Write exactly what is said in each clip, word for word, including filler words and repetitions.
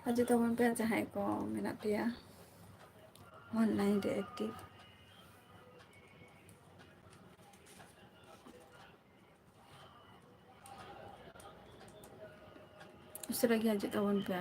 ᱦᱤᱡᱩᱜ ᱛᱟᱵᱚᱱ ᱯᱮ ᱡᱟᱦᱟᱸᱭ ᱠᱚ ᱢᱮᱱᱟᱜ ᱯᱮᱭᱟ online ᱨᱮ active᱾ ᱩᱥᱟᱹᱨᱟ ᱜᱮ ᱦᱤᱡᱩᱜ ᱛᱟᱵᱚᱱ ᱯᱮ᱾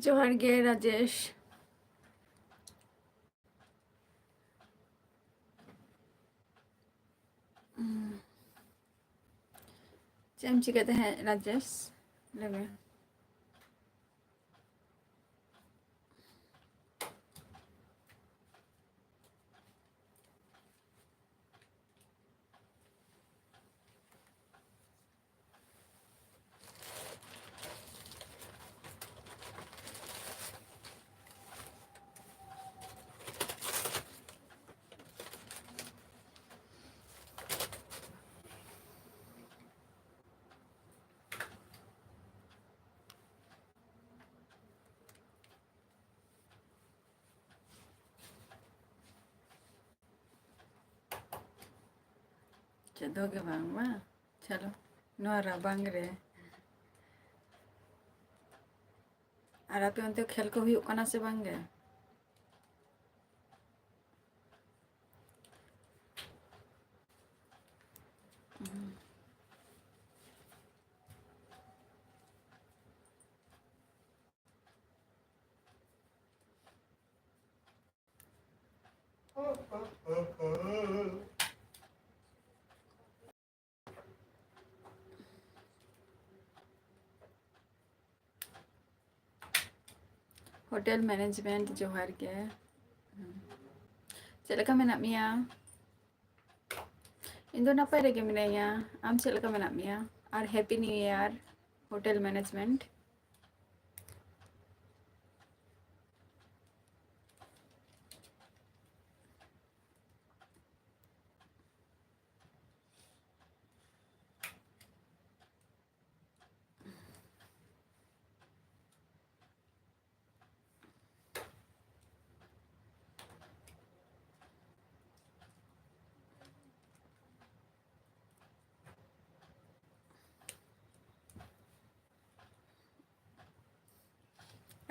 ᱡᱚᱦᱟᱨ ᱜᱮ ᱨᱟᱡᱮᱥ᱾ ᱪᱮᱫ ᱮᱢ ᱪᱤᱠᱟᱹᱭ ᱛᱟᱦᱮᱸᱫ ᱨᱟᱡᱮᱥ? ᱞᱟᱹᱭ ᱢᱮ᱾ ᱪᱮᱫ ᱦᱚᱸ ᱜᱮ ᱵᱟᱝ ᱵᱟᱝ᱾ ᱪᱚᱞᱚ, ᱱᱚᱣᱟ ᱨᱟᱵᱟᱝ ᱨᱮ᱾ ᱟᱨ ᱟᱯᱮ ᱚᱱᱛᱮ ᱠᱷᱮᱞ ᱠᱚ ᱦᱩᱭᱩᱜ ᱠᱟᱱᱟ ᱥᱮ ᱵᱟᱝ ᱜᱮ? ᱦᱳᱴᱮᱞ ᱢᱮᱱᱮᱡᱽᱢᱮᱱᱴ, ᱡᱚᱦᱟᱨ ᱜᱮ᱾ ᱪᱮᱫ ᱞᱮᱠᱟ ᱢᱮᱱᱟᱜ ᱢᱮᱭᱟ? ᱤᱧ ᱫᱚ ᱱᱟᱯᱟᱭ ᱨᱮᱜᱮ ᱢᱤᱱᱟᱹᱧᱟ᱾ ᱟᱢ ᱪᱮᱫ ᱞᱮᱠᱟ ᱢᱮᱱᱟᱜ ᱢᱮᱭᱟ? ᱟᱨ happy new year, hotel management.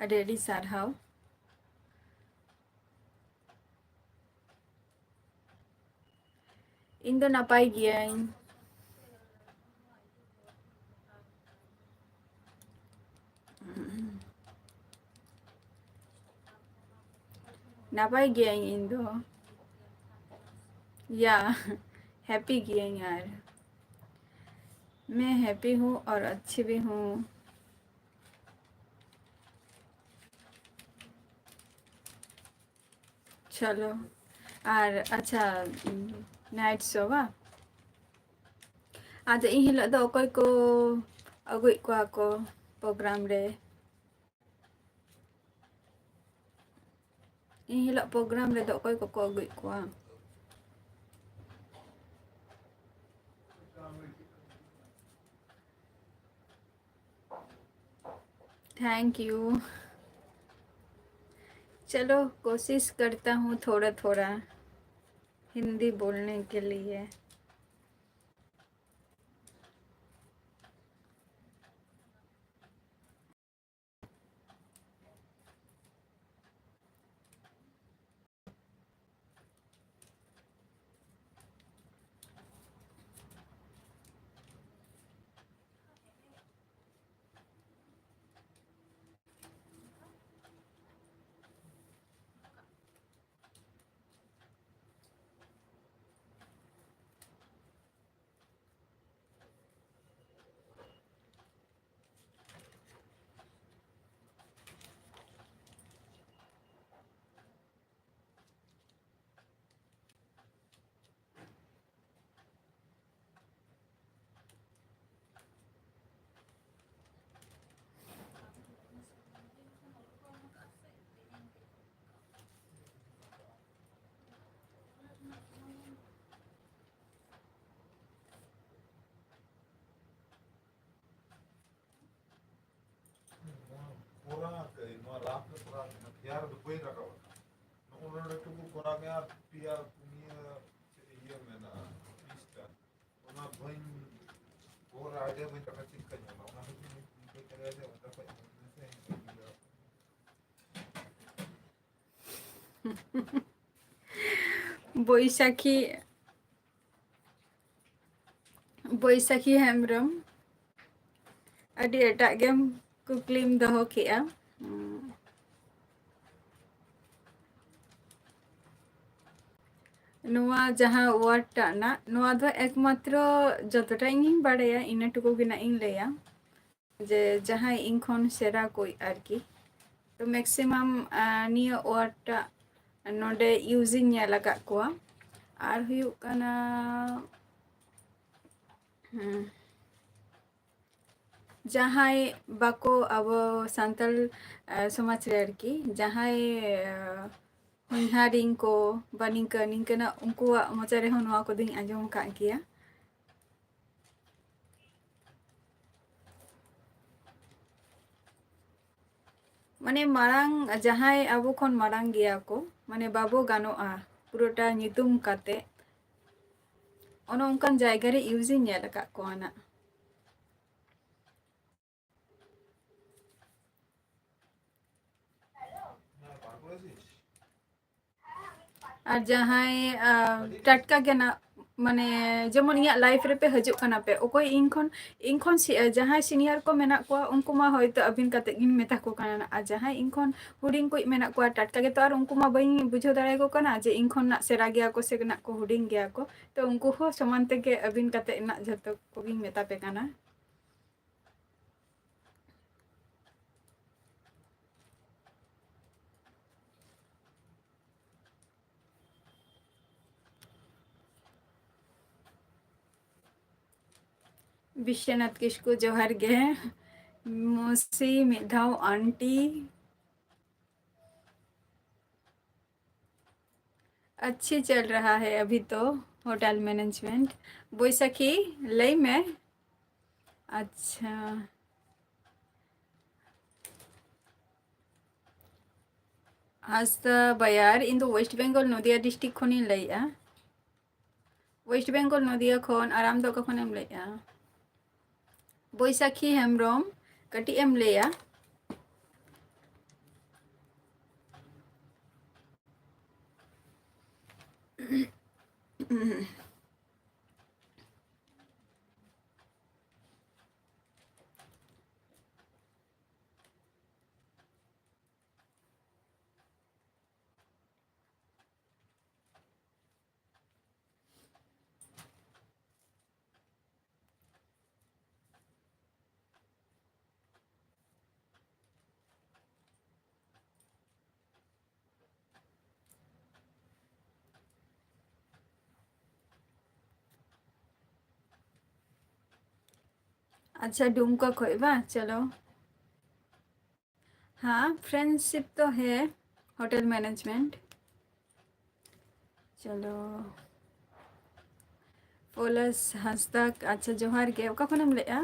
ᱟᱹᱰᱤ ᱟᱹᱰᱤ ᱥᱟᱨᱦᱟᱣ᱾ ᱤᱧ ᱫᱚ ᱱᱟᱯᱟᱭ ᱜᱤᱭᱟᱹᱧ᱾ ᱱᱟᱯᱟᱭ ᱜᱤᱭᱟᱹᱧ ᱤᱧ ᱫᱚ᱾ ᱭᱟ, ᱦᱮᱯᱤ ᱜᱤᱭᱟᱹᱧ ᱟᱨ ᱢᱮ ᱦᱮᱯᱤ ᱦᱩᱸ ᱟᱨ ᱟᱪᱪᱷᱤ ᱵᱷᱤ ᱦᱩᱸ᱾ ᱪᱚᱞᱚ, ᱟᱨ ᱟᱪᱪᱷᱟ, ᱱᱟᱭᱤᱴ ᱥᱳ ᱵᱟ? ᱟᱫᱚ ᱤᱧ ᱦᱤᱞᱳᱜ ᱫᱚ ᱚᱠᱚᱭ ᱠᱚ ᱟᱹᱜᱩᱭᱮᱫ ᱠᱚᱣᱟ ᱠᱚ ᱯᱨᱳᱜᱨᱟᱢ ᱨᱮ? ᱤᱧ ᱦᱤᱞᱳᱜ ᱯᱨᱳᱜᱨᱟᱢ ᱨᱮᱫᱚ ᱚᱠᱚᱭ ᱠᱚᱠᱚ ᱟᱹᱜᱩᱭᱮᱫ ᱠᱚᱣᱟ? Thank you. चलो, कोशिश करता हूँ थोड़ा थोड़ा हिंदी बोलने के लिए। ᱱᱚᱣᱟ ᱞᱟᱵᱷ ᱫᱚ ᱛᱷᱚᱲᱟ ᱯᱷᱮᱭᱟᱨ ᱫᱚ ᱵᱟᱹᱧ ᱨᱟᱠᱟᱵ ᱟᱠᱟᱫᱟ᱾ ᱱᱚᱜᱼᱚ ᱱᱚᱰᱮ ᱴᱩᱠᱩ ᱠᱚᱨᱟᱣ ᱢᱮ ᱟᱨ ᱯᱮᱭᱟ ᱯᱩᱱᱭᱟᱹ ᱪᱮᱫ ᱤᱭᱟᱹ ᱢᱮᱱᱟᱜᱼᱟ, ᱯᱤᱥᱴᱟ᱾ ᱚᱱᱟ ᱵᱟᱹᱧ, ᱵᱚᱦᱚᱜ ᱨᱮ ᱟᱭᱰᱤᱭᱟ ᱵᱟᱹᱧ ᱨᱟᱠᱟᱵ ᱪᱮᱫ ᱞᱮᱠᱟᱧ ᱚᱞᱟ᱾ ᱚᱱᱟ ᱠᱷᱟᱹᱛᱤᱨ ᱤᱧ ᱠᱩᱞᱤ ᱠᱮᱫᱮᱭᱟ ᱡᱮ ᱚᱸᱰᱮ ᱠᱷᱚᱡ ᱚᱞ ᱢᱮᱥᱮ, ᱤᱧ ᱵᱟᱹᱧ ᱫᱟᱲᱮᱭᱟᱜ ᱠᱟᱱᱟ᱾ ᱵᱳᱭᱥᱟᱠᱷᱤ, ᱵᱳᱭᱥᱟᱠᱷᱤ ᱦᱮᱢᱵᱨᱚᱢ, ᱟᱹᱰᱤ ᱮᱴᱟᱜ ᱜᱮᱢ ᱠᱩᱠᱞᱤᱢ ᱫᱚᱦᱚ ᱠᱮᱜᱼᱟ᱾ ᱩᱸ, ᱱᱚᱣᱟ ᱡᱟᱦᱟᱸ ᱣᱟᱨᱰ ᱴᱟᱜ ᱨᱮᱱᱟᱜ, ᱱᱚᱣᱟ ᱫᱚ ᱮᱠᱢᱟᱛᱨᱚ ᱡᱚᱛᱚᱴᱟ ᱤᱧᱤᱧ ᱵᱟᱲᱟᱭᱟ, ᱤᱱᱟᱹ ᱴᱩᱠᱩ ᱜᱮ ᱱᱟᱜ ᱤᱧ ᱞᱟᱹᱭᱟ, ᱡᱮ ᱡᱟᱦᱟᱸᱭ ᱤᱧ ᱠᱷᱚᱱ ᱥᱮᱨᱟ ᱠᱚ ᱟᱨᱠᱤ, ᱛᱚ ᱢᱮᱠᱥᱤᱢᱟᱢ, ᱟᱸ, ᱱᱤᱭᱟᱹ ᱣᱟᱨᱰ ᱴᱟᱜ ᱱᱚᱰᱮ ᱤᱭᱩᱡᱽ ᱤᱧ ᱧᱮᱞ ᱟᱠᱟᱫ ᱠᱚᱣᱟ᱾ ᱟᱨ ᱦᱩᱭᱩᱜ ᱠᱟᱱᱟ, ᱦᱩᱸ, ᱡᱟᱦᱟᱸᱭ ᱵᱟᱠᱚ, ᱟᱵᱚ ᱥᱟᱱᱛᱟᱲ, ᱟᱸ, ᱥᱚᱢᱟᱡᱽ ᱨᱮ ᱟᱨᱠᱤ, ᱡᱟᱦᱟᱸᱭ, ᱟᱸ, ᱦᱚᱧᱦᱟᱨᱤᱧ ᱠᱚ ᱵᱟ ᱱᱤᱝᱠᱟᱹ ᱱᱤᱝᱠᱟᱹᱱᱟᱜ, ᱩᱱᱠᱩᱣᱟᱜ ᱢᱚᱪᱟ ᱨᱮᱦᱚᱸ ᱱᱚᱣᱟ ᱠᱚᱫᱚᱧ ᱟᱸᱡᱚᱢ ᱟᱠᱟᱫ ᱜᱮᱭᱟ᱾ ᱢᱟᱱᱮ ᱢᱟᱲᱟᱝ ᱡᱟᱦᱟᱸᱭ ᱟᱵᱚ ᱠᱷᱚᱱ ᱢᱟᱲᱟᱝ ᱜᱮᱭᱟ ᱠᱚ, ᱢᱟᱱᱮ ᱵᱟᱵᱚ ᱜᱟᱱᱚᱜᱼᱟ ᱯᱩᱨᱟᱹᱴᱟ ᱧᱩᱛᱩᱢ ᱠᱟᱛᱮ, ᱚᱱᱮ ᱚᱱᱠᱟᱱ ᱡᱟᱭᱜᱟ ᱨᱮ ᱤᱭᱩᱡᱽ ᱤᱧ ᱧᱮᱞ ᱟᱠᱟᱫ ᱠᱚᱣᱟ ᱱᱟᱜ᱾ ᱟᱨ ᱡᱟᱦᱟᱸᱭ, ᱟᱸ, ᱴᱟᱴᱠᱟ ᱜᱮ ᱱᱟᱜ, ᱢᱟᱱᱮ, ᱡᱮᱢᱚᱱ ᱤᱧᱟᱹᱜ ᱞᱟᱭᱤᱯᱷ ᱨᱮᱯᱮ ᱦᱤᱡᱩᱜ ᱠᱟᱱᱟ ᱯᱮ, ᱚᱠᱚᱭ ᱤᱧ ᱠᱷᱚᱱ, ᱤᱧ ᱠᱷᱚᱱ ᱥᱤ-, ᱡᱟᱦᱟᱸᱭ ᱥᱤᱱᱤᱭᱟᱨ ᱠᱚ ᱢᱮᱱᱟᱜ ᱠᱚᱣᱟ, ᱩᱱᱠᱩ ᱢᱟ ᱦᱚᱭᱛᱳ ᱟᱹᱵᱤᱱ ᱠᱟᱛᱮ ᱜᱤᱧ ᱢᱮᱛᱟ ᱠᱚ ᱠᱟᱱᱟ ᱱᱟᱜ᱾ ᱟᱨ ᱡᱟᱦᱟᱸᱭ ᱤᱧ ᱠᱷᱚᱱ ᱦᱩᱰᱤᱧ ᱠᱚ ᱢᱮᱱᱟᱜ ᱠᱚᱣᱟ, ᱴᱟᱴᱠᱟ ᱜᱮᱛᱚ ᱟᱨ ᱩᱱᱠᱩ ᱢᱟ ᱵᱟᱹᱧ ᱵᱩᱡᱷᱟᱹᱣ ᱫᱟᱲᱮᱭᱟᱠᱚ ᱠᱟᱱᱟ ᱡᱮ ᱤᱧ ᱠᱷᱚᱱ ᱱᱟᱜ ᱥᱮᱬᱟ ᱜᱮᱭᱟ ᱠᱚ ᱥᱮ ᱱᱟᱜ ᱠᱚ ᱦᱩᱰᱤᱧ ᱜᱮᱭᱟ ᱠᱚ᱾ ᱛᱚ ᱩᱱᱠᱩ ᱦᱚᱸ ᱥᱚᱢᱟᱱ ᱛᱮᱜᱮ ᱟᱹᱵᱤᱱ ᱠᱟᱛᱮ ᱱᱟᱜ ᱡᱷᱚᱛᱚ ᱠᱚᱜᱤᱧ ᱢᱮᱛᱟ ᱯᱮ ᱠᱟᱱᱟ᱾ ᱵᱤᱥᱥᱚᱱᱟᱛᱷ ᱠᱤᱥᱠᱩ, ᱡᱚᱦᱟᱨ ᱜᱮ᱾ ᱢᱚᱥᱤ, ᱢᱤᱫ ᱫᱷᱟᱣ ᱟᱱᱴᱤ᱾ अच्छी चल रहा है अभी तो होटल मैनेजमेंट। ᱵᱳᱭᱥᱟᱠᱷᱤ, ᱞᱟᱹᱭ ᱢᱮ᱾ ᱟᱪᱪᱷᱟ, ᱦᱟᱸᱥᱫᱟ ᱵᱟᱭᱟᱨ, ᱤᱧ ᱫᱚ ᱳᱭᱮᱥᱴ ᱵᱮᱝᱜᱚᱞ ᱱᱚᱫᱤᱭᱟ ᱰᱤᱥᱴᱨᱤᱠᱴ ᱠᱷᱚᱱᱤᱧ ᱞᱟᱹᱭᱮᱫᱼᱟ᱾ ᱳᱭᱮᱥᱴ ᱵᱮᱝᱜᱚᱞ ᱱᱚᱫᱤᱭᱟ ᱠᱷᱚᱱ᱾ ᱟᱨ ᱟᱢ ᱫᱚ ᱚᱠᱟ ᱠᱷᱚᱱᱮᱢ ᱞᱟᱹᱭᱮᱫᱼᱟ? ᱵᱳᱭᱥᱟᱠᱷᱤ ᱦᱮᱢᱵᱨᱚᱢ, ᱠᱟᱹᱴᱤᱡ ᱮᱢ ᱞᱟᱹᱭᱟ? ᱟᱪᱪᱷᱟ, ᱰᱩᱢᱠᱟ ᱠᱷᱚᱡ ᱵᱟᱝ? ᱪᱚᱞᱚ᱾ हाँ, फ्रेंडशिप तो है, होटल मैनेजमेंट। ᱪᱚᱞᱚ, ᱯᱚᱞᱟᱥ ᱦᱟᱸᱥᱫᱟ, ᱟᱪᱪᱷᱟ, ᱡᱚᱦᱟᱨ ᱜᱮ᱾ ᱚᱠᱟ ᱠᱷᱚᱱᱮᱢ ᱞᱟᱹᱭᱮᱜᱼᱟ?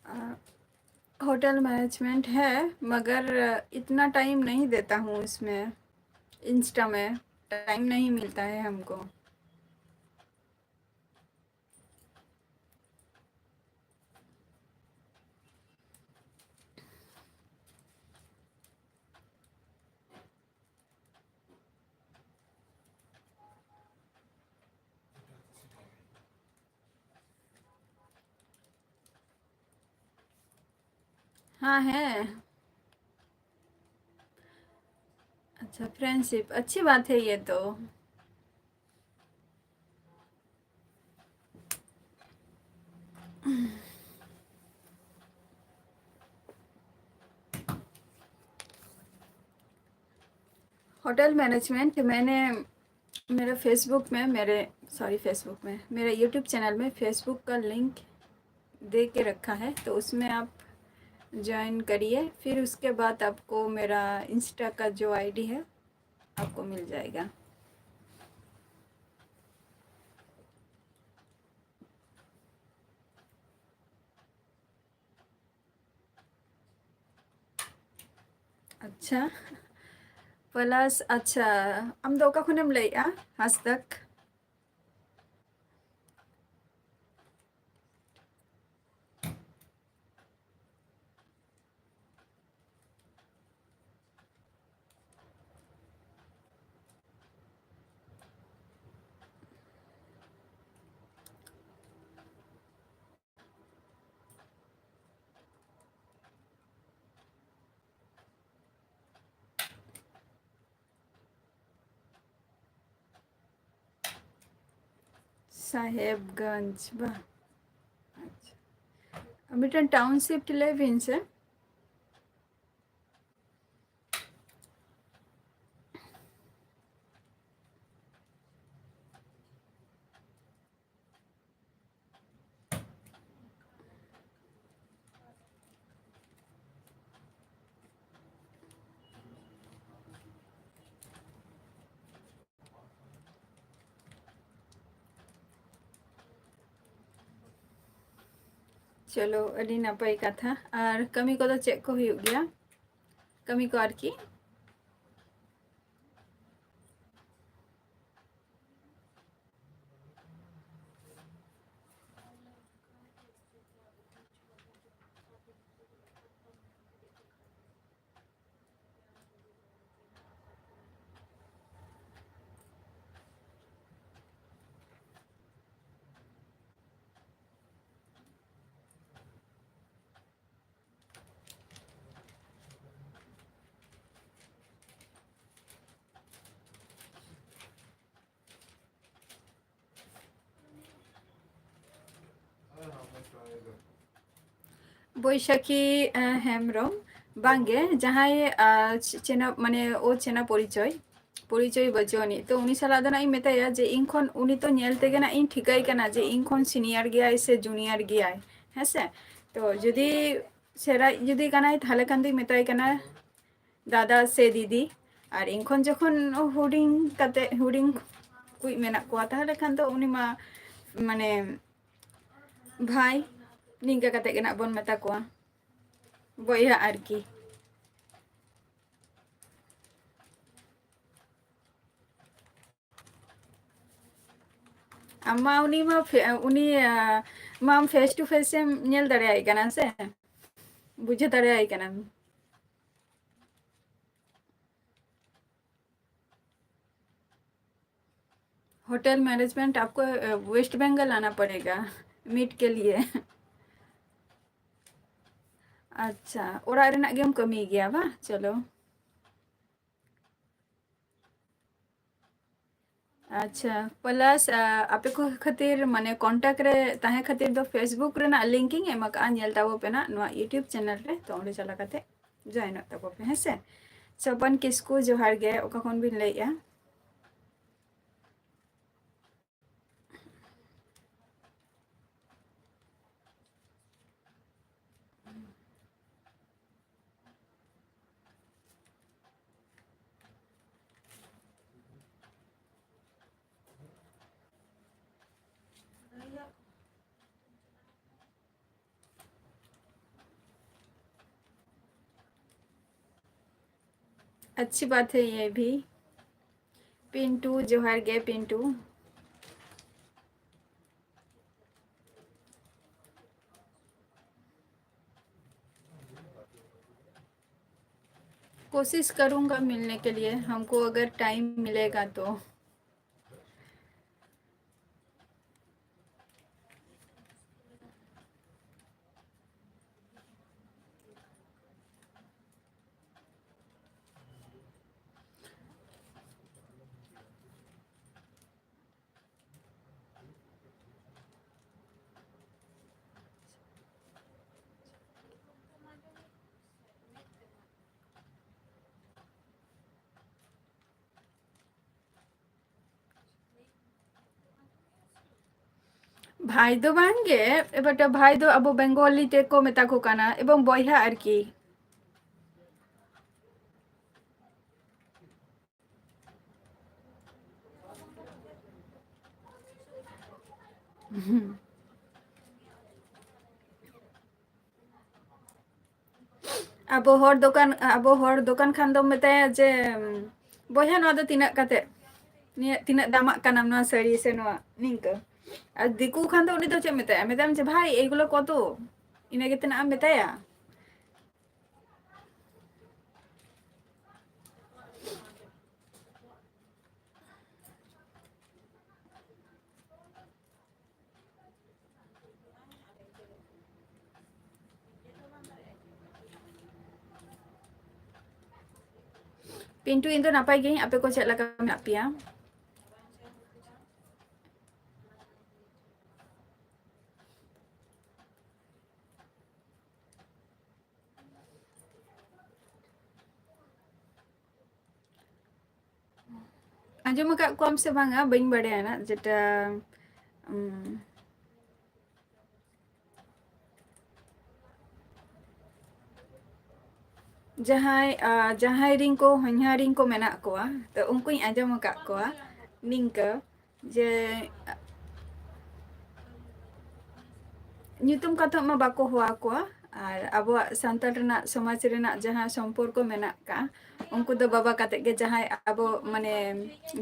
अ, होटल मैनेजमेंट है, मगर इतना टाइम नहीं देता हूँ इसमें, इंस्टा में टाइम नहीं मिलता है हमको। हाँ है। अच्छा, फ्रेंडशिप, अच्छी बात है ये तो। होटल मैनेजमेंट मैंने मेरा Facebook में, मेरे, सॉरी, Facebook में, मेरे YouTube चैनल में Facebook का लिंक दे के रखा है, तो उसमें आप ज्वाइन करिए। फिर उसके बाद आपको मेरा इंस्टा का जो आईडी है, आपको मिल जाएगा। ᱟᱪᱪᱷᱟ, ᱯᱚᱞᱟᱥ, ᱟᱪᱪᱷᱟ, ᱟᱢ ᱫᱚ ᱚᱠᱟ ᱠᱷᱚᱱᱮᱢ ᱞᱟᱹᱭᱮᱜᱼᱟ? ᱦᱟᱸᱥᱫᱟᱜ᱾ ᱥᱟᱦᱮᱵᱽᱜᱚᱸᱡᱽ ᱵᱟ? ᱟᱪᱪᱷᱟ, ᱢᱤᱫᱴᱮᱱ ᱴᱟᱣᱩᱱᱥᱤᱯ ᱞᱟᱹᱭ ᱵᱤᱱ ᱥᱮ᱾ ᱪᱚᱞᱚ, ᱟᱹᱰᱤ ᱱᱟᱯᱟᱭ ᱠᱟᱛᱷᱟ᱾ ᱟᱨ ᱠᱟᱹᱢᱤ ᱠᱚᱫᱚ ᱪᱮᱫ ᱠᱚ ᱦᱩᱭᱩᱜ ᱜᱮᱭᱟ? ᱠᱟᱹᱢᱤ ᱠᱚ ᱟᱨᱠᱤ᱾ ᱵᱳᱭᱥᱟᱠᱷᱤ, ᱮ, ᱦᱮᱢᱵᱨᱚᱢ, ᱵᱟᱝᱜᱮ, ᱡᱟᱦᱟᱸᱭ, ᱟ, ᱪᱮ-, ᱪᱮᱱᱟ, ᱢᱟᱱᱮ, ᱚᱪᱮᱱᱟ ᱯᱚᱨᱤᱪᱚᱭ, ᱯᱚᱨᱤᱪᱚᱭ ᱵᱟᱹᱪᱩᱜ ᱟᱹᱱᱤᱡ᱾ ᱛᱚ ᱩᱱᱤ ᱥᱟᱞᱟᱜ ᱫᱚ ᱱᱟᱜ ᱤᱧ ᱢᱮᱛᱟᱭᱟ ᱡᱮ ᱤᱧ ᱠᱷᱚᱱ, ᱩᱱᱤ ᱛᱚ ᱧᱮᱞ ᱛᱮᱜᱮ ᱱᱟᱜ ᱤᱧ ᱴᱷᱤᱠᱟᱹᱭ ᱠᱟᱱᱟ ᱡᱮ ᱤᱧ ᱠᱷᱚᱱ senior ᱜᱮᱭᱟᱭ ᱥᱮ junior ᱜᱮᱭᱟᱭ, ᱦᱮᱸ ᱥᱮ? ᱛᱚ ᱡᱩᱫᱤ ᱥᱮᱨᱟᱭᱤᱡ ᱡᱩᱫᱤ ᱠᱟᱱᱟᱭ, ᱛᱟᱦᱞᱮ ᱠᱷᱟᱱ ᱫᱚᱧ ᱢᱮᱛᱟᱭ ᱠᱟᱱᱟ ᱫᱟᱫᱟ ᱥᱮ ᱫᱤᱫᱤ᱾ ᱟᱨ ᱤᱧ ᱠᱷᱚᱱ ᱡᱚᱠᱷᱚᱱ ᱦᱩᱰᱤᱧ ᱠᱟᱛᱮ, ᱦᱩᱰᱤᱧ ᱠᱩᱡ ᱢᱮᱱᱟᱜ ᱠᱚᱣᱟ, ᱛᱟᱦᱞᱮ ᱠᱷᱟᱱ ᱫᱚ ᱩᱱᱤ ᱢᱟ ᱢᱟᱱᱮ ᱵᱷᱟᱭ, ᱱᱤᱝᱠᱟᱹ ᱠᱟᱛᱮ ᱜᱮ ᱱᱟᱜ ᱵᱚᱱ ᱢᱮᱛᱟ ᱠᱚᱣᱟ, ᱵᱚᱭᱦᱟ ᱟᱨᱠᱤ᱾ ᱟᱢ ᱢᱟ ᱩᱱᱤ ᱢᱟ ᱯᱷᱮ-, ᱩᱱᱤ, ᱟ, ᱢᱟᱢ face to face ᱮᱢ ᱧᱮᱞ ᱫᱟᱲᱮᱭᱟᱭ ᱠᱟᱱᱟ ᱥᱮ, ᱵᱩᱡᱷᱟᱹᱣ ᱫᱟᱲᱮᱭᱟᱭ ᱠᱟᱱᱟᱢ᱾ होटल मैनेजमेंट आपको, अ, वेस्ट बंगाल आना पड़ेगा मीट के लिए। ᱟᱪᱪᱷᱟ, ᱚᱲᱟᱜ ᱨᱮᱱᱟᱜ ᱜᱮᱢ ᱠᱟᱹᱢᱤ ᱜᱮᱭᱟ ᱵᱟ? ᱪᱚᱞᱚ᱾ ᱟᱪᱪᱷᱟ, plus, ᱟ, ᱟᱯᱮ ᱠᱚ ᱠᱷᱟᱹᱛᱤᱨ, ᱢᱟᱱᱮ, contact ᱨᱮ ᱛᱟᱦᱮᱸ ᱠᱷᱟᱹᱛᱤᱨ ᱫᱚ Facebook ᱨᱮᱱᱟᱜ link ᱤᱧ ᱮᱢ ᱟᱠᱟᱫᱼᱟ, ᱧᱮᱞ ᱛᱟᱵᱚ ᱯᱮ ᱱᱟᱜ ᱱᱚᱣᱟ YouTube channel ᱨᱮ, ᱛᱚ ᱚᱸᱰᱮ ᱪᱟᱞᱟᱣ ᱠᱟᱛᱮ joinᱚᱜ ᱛᱟᱵᱚ ᱯᱮ, ᱦᱮᱸ ᱥᱮ? ᱥᱚᱯᱚᱱ ᱠᱤᱥᱠᱩ, ᱡᱚᱦᱟᱨ ᱜᱮ, ᱚᱠᱟ ᱠᱷᱚᱱ ᱵᱤᱱ ᱞᱟᱹᱭᱮᱫᱼᱟ? अच्छी बात है ये भी। पिंटू, जोहार गे पिंटू। कोशिश करूँगा मिलने के लिए, हमको अगर टाइम मिलेगा तो। ᱵᱷᱟᱭ ᱫᱚ ᱵᱟᱝ ᱜᱮ, but ᱵᱷᱟᱭ ᱫᱚ ᱟᱵᱚ ᱵᱮᱝᱜᱚᱞᱤ ᱛᱮᱠᱚ ᱢᱮᱛᱟ ᱠᱚ ᱠᱟᱱᱟ, ᱮᱵᱚᱝ ᱵᱚᱭᱦᱟ ᱟᱨᱠᱤ᱾ ᱟᱵᱚ ᱦᱚᱲ ᱫᱚᱠᱟᱱ, ᱟᱵᱚ ᱦᱚᱲ ᱫᱚᱠᱟᱱ ᱠᱷᱟᱱ ᱫᱚᱢ ᱢᱮᱛᱟᱭᱟ ᱡᱮ, "ᱵᱚᱭᱦᱟ, ᱱᱚᱣᱟ ᱫᱚ ᱛᱤᱱᱟᱹᱜ ᱠᱟᱛᱮ? ᱱᱤᱭᱟᱹ ᱛᱤᱱᱟᱹᱜ ᱫᱟᱢᱟᱜ ᱠᱟᱱᱟᱢ ᱱᱚᱣᱟ ᱥᱟᱹᱲᱤ ᱥᱮ ᱱᱚᱣᱟ?" ᱱᱤᱝᱠᱟᱹ᱾ ᱟᱨ ᱫᱤᱠᱩ ᱠᱷᱟᱱ ᱫᱚ ᱩᱱᱤ ᱫᱚ ᱪᱮᱫ ᱢᱮᱛᱟᱭᱟ? ᱢᱮᱛᱟᱭᱟᱢ ᱡᱮ, "ᱵᱷᱟᱭ, ᱮᱭᱜᱩᱞᱳ ᱠᱚᱛᱚ?" ᱤᱱᱟᱹ ᱜᱮ ᱛᱤᱱᱟᱹᱜ ᱮᱢ ᱢᱮᱛᱟᱭᱟ᱾ ᱯᱤᱱᱴᱩ, ᱤᱧ ᱫᱚ ᱱᱟᱯᱟᱭ ᱜᱤᱭᱟᱹᱧ, ᱟᱯᱮ ᱠᱚ ᱪᱮᱫ ᱞᱮᱠᱟ ᱢᱮᱱᱟᱜ ᱯᱮᱭᱟ? ᱟᱸᱡᱚᱢ ᱟᱠᱟᱫ ᱠᱚᱣᱟᱢ ᱥᱮ ᱵᱟᱝᱟ, ᱵᱟᱹᱧ ᱵᱟᱲᱟᱭᱟ ᱱᱟᱜ, ᱡᱮᱴᱟ, ᱩᱢ, ᱡᱟᱦᱟᱸᱭ, ᱟ, ᱡᱟᱦᱟᱸᱭ ᱨᱤᱱ ᱠᱚ ᱦᱚᱧᱦᱟᱨᱤᱧ ᱠᱚ ᱢᱮᱱᱟᱜ ᱠᱚᱣᱟ, ᱛᱚ ᱩᱱᱠᱩᱧ ᱟᱸᱡᱚᱢ ᱟᱠᱟᱫ ᱠᱚᱣᱟ ᱱᱤᱝᱠᱟᱹ ᱡᱮ, ᱧᱩᱛᱩᱢ ᱠᱟᱛᱷᱟ ᱢᱟ ᱵᱟᱠᱚ ᱦᱚᱦᱚ ᱟᱠᱚᱣᱟ, ᱟᱨ ᱟᱵᱚᱣᱟᱜ ᱥᱟᱱᱛᱟᱲ ᱨᱮᱱᱟᱜ ᱥᱚᱢᱟᱡᱽ ᱨᱮᱱᱟᱜ ᱡᱟᱦᱟᱸ ᱥᱚᱢᱯᱚᱨᱠᱚ ᱢᱮᱱᱟᱜ ᱟᱠᱟᱫᱼᱟ, ᱩᱱᱠᱩ ᱫᱚ ᱵᱟᱵᱟ ᱠᱟᱛᱮ ᱜᱮ ᱡᱟᱦᱟᱸᱭ ᱟᱵᱚ, ᱢᱟᱱᱮ,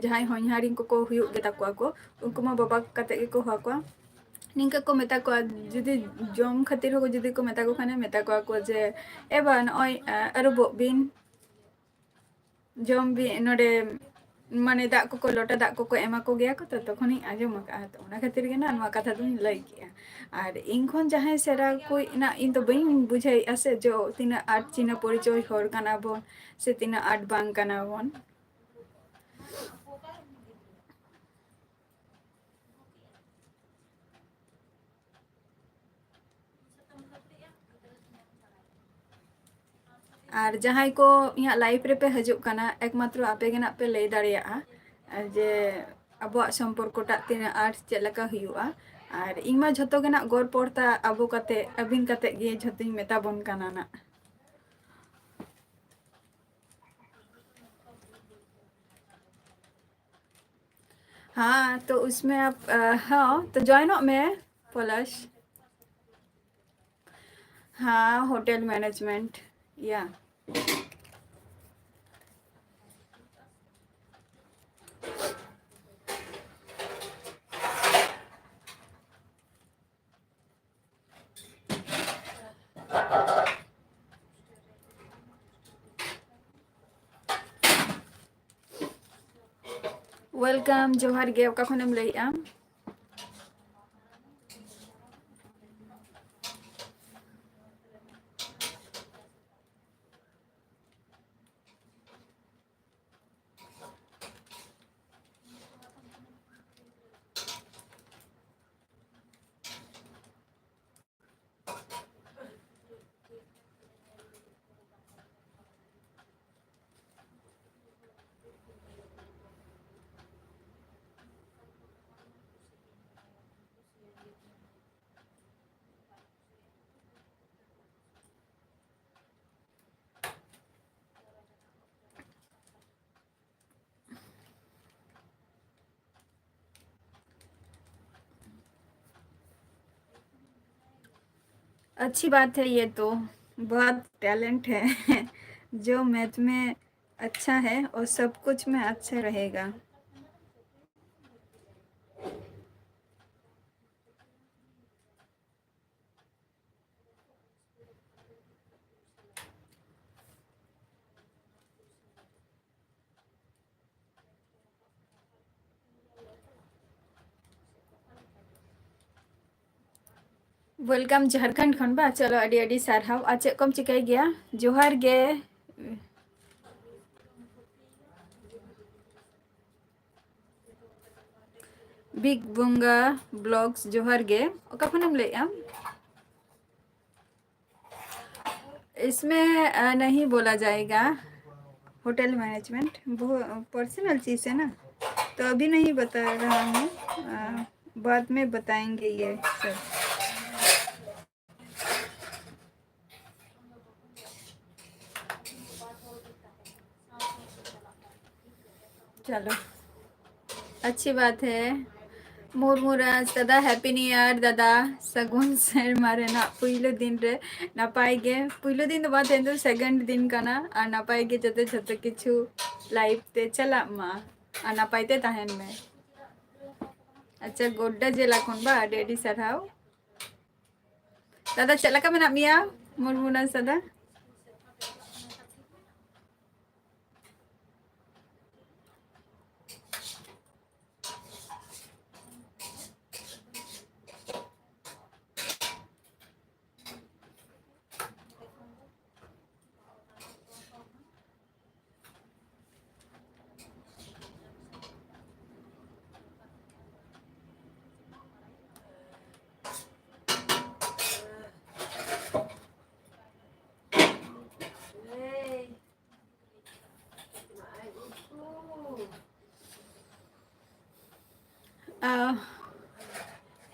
ᱡᱟᱦᱟᱸᱭ ᱦᱚᱧᱦᱟᱨᱤᱧ ᱠᱚᱠᱚ ᱦᱩᱭᱩᱜ ᱜᱮᱛᱟ ᱠᱚᱣᱟ ᱠᱚ, ᱩᱱᱠᱩ ᱢᱟ ᱵᱟᱵᱟ ᱠᱟᱛᱮ ᱜᱮᱠᱚ ᱦᱚᱦᱚ ᱟᱠᱚᱣᱟ᱾ ᱱᱤᱝᱠᱟᱹ ᱠᱚ ᱢᱮᱛᱟ ᱠᱚᱣᱟ, ᱡᱩᱫᱤ ᱡᱚᱢ ᱠᱷᱟᱹᱛᱤᱨ ᱦᱚᱸ ᱡᱩᱫᱤ ᱠᱚ ᱢᱮᱛᱟ ᱠᱚ ᱠᱷᱟᱱ, ᱢᱮᱛᱟ ᱠᱚᱣᱟ ᱠᱚ ᱡᱮ, "ᱮ ᱵᱟ, ᱱᱚᱜᱼᱚᱭ, ᱟ, ᱟᱹᱨᱩᱵᱚᱜ ᱵᱤᱱ, ᱡᱚᱢ ᱵᱤᱱ, ᱱᱚᱰᱮ, ᱢᱟᱱᱮ, ᱫᱟᱜ ᱠᱚᱠᱚ, ᱞᱚᱴᱟ ᱫᱟᱜ ᱠᱚᱠᱚ ᱮᱢᱟ ᱠᱚ ᱜᱮᱭᱟ ᱠᱚ", ᱛᱚ ᱛᱚᱠᱷᱚᱱᱤᱧ ᱟᱸᱡᱚᱢ ᱟᱠᱟᱫᱼᱟ᱾ ᱛᱚ ᱚᱱᱟ ᱠᱷᱟᱹᱛᱤᱨ ᱜᱮ ᱱᱟᱜ ᱱᱚᱣᱟ ᱠᱟᱛᱷᱟ ᱫᱚᱧ ᱞᱟᱹᱭ ᱠᱮᱜᱼᱟ᱾ ᱟᱨ ᱤᱧ ᱠᱷᱚᱱ ᱡᱟᱦᱟᱸᱭ ᱥᱮᱬᱟ ᱠᱚ ᱱᱟᱜ, ᱤᱧ ᱫᱚ ᱵᱟᱹᱧ ᱵᱩᱡᱷᱟᱹᱣᱮᱫᱼᱟ ᱥᱮ, ᱡᱮ ᱛᱤᱱᱟᱹᱜ ᱟᱸᱴ ᱪᱤᱱᱦᱟᱹ ᱯᱚᱨᱤᱪᱚᱭ ᱦᱚᱲ ᱠᱟᱱᱟ ᱵᱚᱱ ᱥᱮ ᱛᱤᱱᱟᱹᱜ ᱟᱸᱴ ᱵᱟᱝ ᱠᱟᱱᱟ ᱵᱚᱱ᱾ ᱟᱨ ᱡᱟᱦᱟᱸᱭ ᱠᱚ ᱤᱧᱟᱹᱜ live ᱨᱮᱯᱮ ᱦᱤᱡᱩᱜ ᱠᱟᱱᱟ, ᱮᱠᱢᱟᱛᱨᱚ ᱟᱯᱮ ᱜᱮ ᱱᱟᱜ ᱯᱮ ᱞᱟᱹᱭ ᱫᱟᱲᱮᱭᱟᱜᱼᱟ, ᱟᱨ ᱡᱮ ᱟᱵᱚᱣᱟᱜ ᱥᱚᱢᱯᱚᱨᱠᱚᱴᱟᱜ ᱛᱤᱱᱟᱹᱜ ᱟᱸᱴ ᱪᱮᱫ ᱞᱮᱠᱟ ᱦᱩᱭᱩᱜᱼᱟ᱾ ᱟᱨ ᱤᱧ ᱢᱟ ᱡᱷᱚᱛᱚ ᱜᱮ ᱱᱟᱜ ᱜᱚᱲ ᱯᱚᱲᱛᱟ ᱟᱵᱚ ᱠᱟᱛᱮ, ᱟᱹᱵᱤᱱ ᱠᱟᱛᱮ ᱜᱮ ᱡᱷᱚᱛᱚᱧ ᱢᱮᱛᱟ ᱵᱚᱱ ᱠᱟᱱᱟ ᱱᱟᱜ᱾ हाँ, तो उसमें आप, अ, हाँ, तो ज्वाइन हो मैं, पलश। हाँ, होटल मैनेजमेंट, या। ᱳᱭᱮᱞᱠᱟᱢ, ᱡᱚᱦᱟᱨ ᱜᱮ᱾ ᱚᱠᱟ ᱠᱷᱚᱱᱮᱢ ᱞᱟᱹᱭᱮᱜᱼᱟ? अच्छी बात है, ये तो बहुत टैलेंट है। जो मैथ में अच्छा है, वो सब कुछ में अच्छा रहेगा। ᱳᱭᱮᱞᱠᱟᱢ ᱡᱷᱟᱲᱠᱷᱚᱸᱰ ᱠᱷᱚᱱ ᱵᱟ? ᱪᱚᱞᱚ, ᱟᱹᱰᱤ ᱟᱹᱰᱤ ᱥᱟᱨᱦᱟᱣ᱾ ᱟᱨ ᱪᱮᱫ ᱠᱚᱢ ᱪᱤᱠᱟᱹᱭ ᱜᱮᱭᱟ? ᱡᱚᱦᱟᱨ ᱜᱮ᱾ ᱵᱤᱜᱽ ᱵᱚᱸᱜᱟ ᱵᱞᱚᱜᱥ, ᱡᱚᱦᱟᱨ ᱜᱮ᱾ ᱚᱠᱟ ᱠᱷᱚᱱᱮᱢ ᱞᱟᱹᱭᱮᱜᱼᱟ? इसमें, अ, नहीं बोला जाएगा, होटल मैनेजमेंट वो पर्सनल चीज़ है ना, तो अभी नहीं बता रहा हूँ। अ, बाद में बताएंगे ये सब। चलो, अच्छी बात है। ᱢᱩᱨᱢᱩ ᱨᱟᱡᱽ ᱫᱟᱫᱟ, ᱦᱮᱯᱤ ᱱᱤᱭᱩ ᱤᱭᱟᱨ ᱫᱟᱫᱟ᱾ ᱥᱟᱹᱜᱩᱱ ᱥᱮᱨᱢᱟ ᱨᱮᱱᱟᱜ ᱯᱩᱭᱞᱩ ᱫᱤᱱ ᱨᱮ ᱱᱟᱯᱟᱭ ᱜᱮ, ᱯᱩᱭᱞᱩ ᱫᱤᱱ ᱫᱚ ᱵᱟᱝ, ᱛᱮᱦᱮᱧ ᱫᱚ ᱥᱮᱠᱮᱱᱰ ᱫᱤᱱ ᱠᱟᱱᱟ, ᱟᱨ ᱱᱟᱯᱟᱭ ᱜᱮ ᱡᱟᱛᱮ ᱡᱷᱚᱛᱚ ᱠᱤᱪᱷᱩ ᱞᱟᱭᱤᱯᱷ ᱛᱮ ᱪᱟᱞᱟᱜ ᱢᱟ, ᱟᱨ ᱱᱟᱯᱟᱭ ᱛᱮ ᱛᱟᱦᱮᱱ ᱢᱮ᱾ ᱟᱪᱪᱷᱟ, ᱜᱳᱰᱰᱟ ᱡᱮᱞᱟ ᱠᱷᱚᱱ ᱵᱟ, ᱟᱹᱰᱤ ᱟᱹᱰᱤ ᱥᱟᱨᱦᱟᱣ᱾ ᱫᱟᱫᱟ, ᱪᱮᱫ ᱞᱮᱠᱟ ᱢᱮᱱᱟᱜ ᱢᱮᱭᱟ? ᱢᱩᱨᱢᱩ ᱨᱟᱡᱽ ᱫᱟᱫᱟ᱾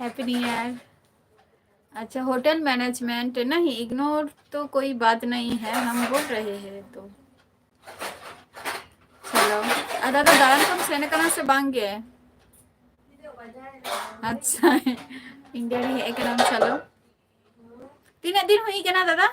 Happy new year. अच्छा, होटल मैनेजमेंट नहीं, इग्नोर तो कोई बात नहीं है, हम बोल रहे हैं तो। चलो, ᱟᱨ ᱫᱟᱫᱟ, ᱫᱟᱬᱟᱱ ᱠᱚᱢ ᱥᱮᱱ ᱟᱠᱟᱱᱟ ᱥᱮ ᱵᱟᱝ ᱜᱮ? ᱟᱪᱪᱷᱟ, ᱤᱱᱰᱤᱭᱟ ᱨᱮ ᱦᱮᱡ ᱟᱠᱟᱱᱟᱢ, ᱪᱚᱞᱚ᱾ ᱛᱤᱱᱟᱹᱜ ᱫᱤᱱ ᱦᱩᱭ ᱠᱟᱱᱟ ᱫᱟᱫᱟ?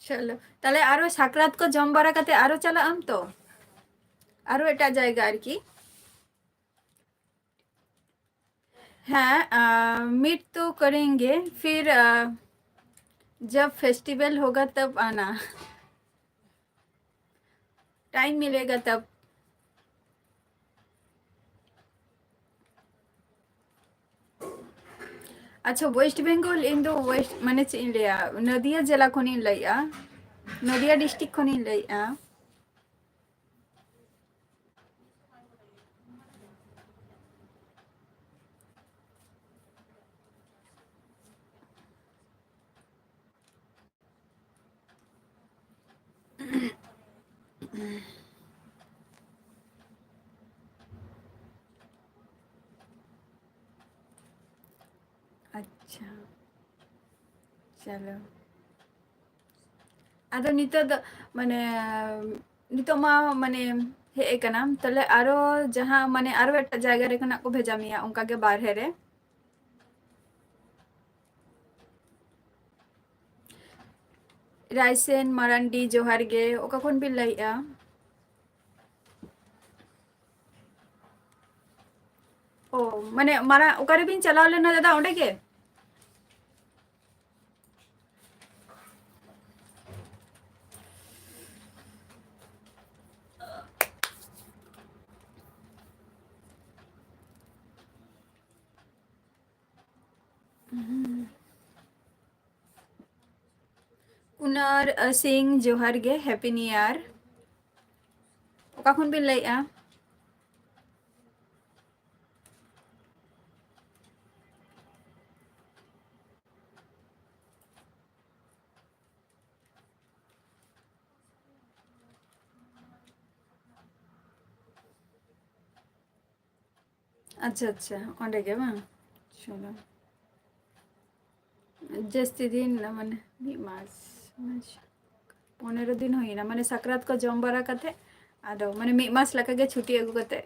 ᱪᱚᱞᱚ, ᱛᱟᱦᱞᱮ ᱟᱨᱚ ᱥᱟᱠᱨᱟᱛ ᱠᱚ ᱡᱚᱢ ᱵᱟᱲᱟ ᱠᱟᱛᱮ ᱟᱨᱚ ᱪᱟᱞᱟᱜ ᱟᱢ ᱛᱚ? ᱟᱨᱚ ᱮᱴᱟᱜ ᱡᱟᱭᱜᱟ ᱟᱨᱠᱤ। ᱦᱮᱸ, ᱟᱸ, ᱢᱤᱴ ᱛᱚ ᱠᱚᱨᱮᱝᱜᱮ, ᱯᱷᱤᱨ, ᱟᱸ, जब फेस्टिवल होगा तब आना। टाइम मिलेगा तब। ᱟᱪᱪᱷᱟ, ᱳᱭᱮᱥᱴ ᱵᱮᱝᱜᱚᱞ, ᱤᱧ ᱫᱚ ᱳᱭᱮᱥᱴ, ᱢᱟᱱᱮ ᱪᱮᱫ ᱤᱧ ᱞᱟᱹᱭᱟ, ᱱᱚᱫᱤᱭᱟ ᱡᱮᱞᱟ ᱠᱷᱚᱱᱤᱧ ᱞᱟᱹᱭᱮᱜᱼᱟ, ᱱᱚᱫᱤᱭᱟ ᱰᱤᱥᱴᱨᱤᱠᱴ ᱠᱷᱚᱱᱤᱧ ᱞᱟᱹᱭᱮᱜᱼᱟ᱾ ᱟᱪᱪᱷᱟ, ᱪᱚᱞᱚ᱾ ᱟᱫᱚ ᱱᱤᱛᱚᱜ ᱫᱚ, ᱢᱟᱱᱮ, ᱱᱤᱛᱚᱜ ᱢᱟ, ᱢᱟᱱᱮ, ᱦᱮᱡ ᱟᱠᱟᱱᱟᱢ, ᱛᱟᱦᱞᱮ ᱟᱨᱚ ᱡᱟᱦᱟᱸ, ᱢᱟᱱᱮ, ᱟᱨᱚ ᱮᱴᱟᱜ ᱡᱟᱭᱜᱟ ᱨᱮ ᱠᱷᱚᱱᱟᱜ ᱠᱚ ᱵᱷᱮᱡᱟ ᱢᱮᱭᱟ, ᱚᱱᱠᱟ ᱜᱮ ᱵᱟᱨᱦᱮ ᱨᱮ? ᱨᱟᱭᱥᱮᱱ ᱢᱟᱨᱟᱱᱰᱤ, ᱡᱚᱦᱟᱨ ᱜᱮ᱾ ᱚᱠᱟ ᱠᱷᱚᱱ ᱵᱤᱱ ᱞᱟᱹᱭᱮᱜᱼᱟ? ᱚ, ᱢᱟᱱᱮ, ᱢᱟᱨᱟᱝ, ᱚᱠᱟᱨᱮᱵᱤᱱ ᱪᱟᱞᱟᱣ ᱞᱮᱱᱟ ᱫᱟᱫᱟ, ᱚᱸᱰᱮ ᱜᱮ? ᱠᱩᱱᱟᱨ, ᱟᱹ, ᱥᱤᱝ, ᱡᱚᱦᱟᱨ ᱜᱮ, ᱦᱮᱯᱤ ᱱᱤᱭᱩ ᱤᱭᱟᱨ᱾ ᱚᱠᱟ ᱠᱷᱚᱱ ᱵᱤᱱ ᱞᱟᱹᱭᱮᱜᱼᱟ? ᱟᱪᱪᱷᱟ, ᱟᱪᱪᱷᱟ, ᱚᱸᱰᱮ ᱜᱮ ᱵᱟᱝ? ᱪᱚᱞᱚ᱾ ᱡᱟᱹᱥᱛᱤ ᱫᱤᱱ, ᱢᱟᱱᱮ, ᱢᱤᱫ ᱢᱟᱥ, ᱢᱟᱥ, ᱯᱚᱱᱮᱨᱚ ᱫᱤᱱ ᱦᱩᱭᱱᱟ, ᱢᱟᱱᱮ, ᱥᱟᱠᱨᱟᱛ ᱠᱚ ᱡᱚᱢ ᱵᱟᱲᱟ ᱠᱟᱛᱮ, ᱟᱫᱚ, ᱢᱟᱱᱮ, ᱢᱤᱫ ᱢᱟᱥ ᱞᱮᱠᱟ ᱜᱮ ᱪᱷᱩᱴᱤ ᱟᱹᱜᱩ ᱠᱟᱛᱮ᱾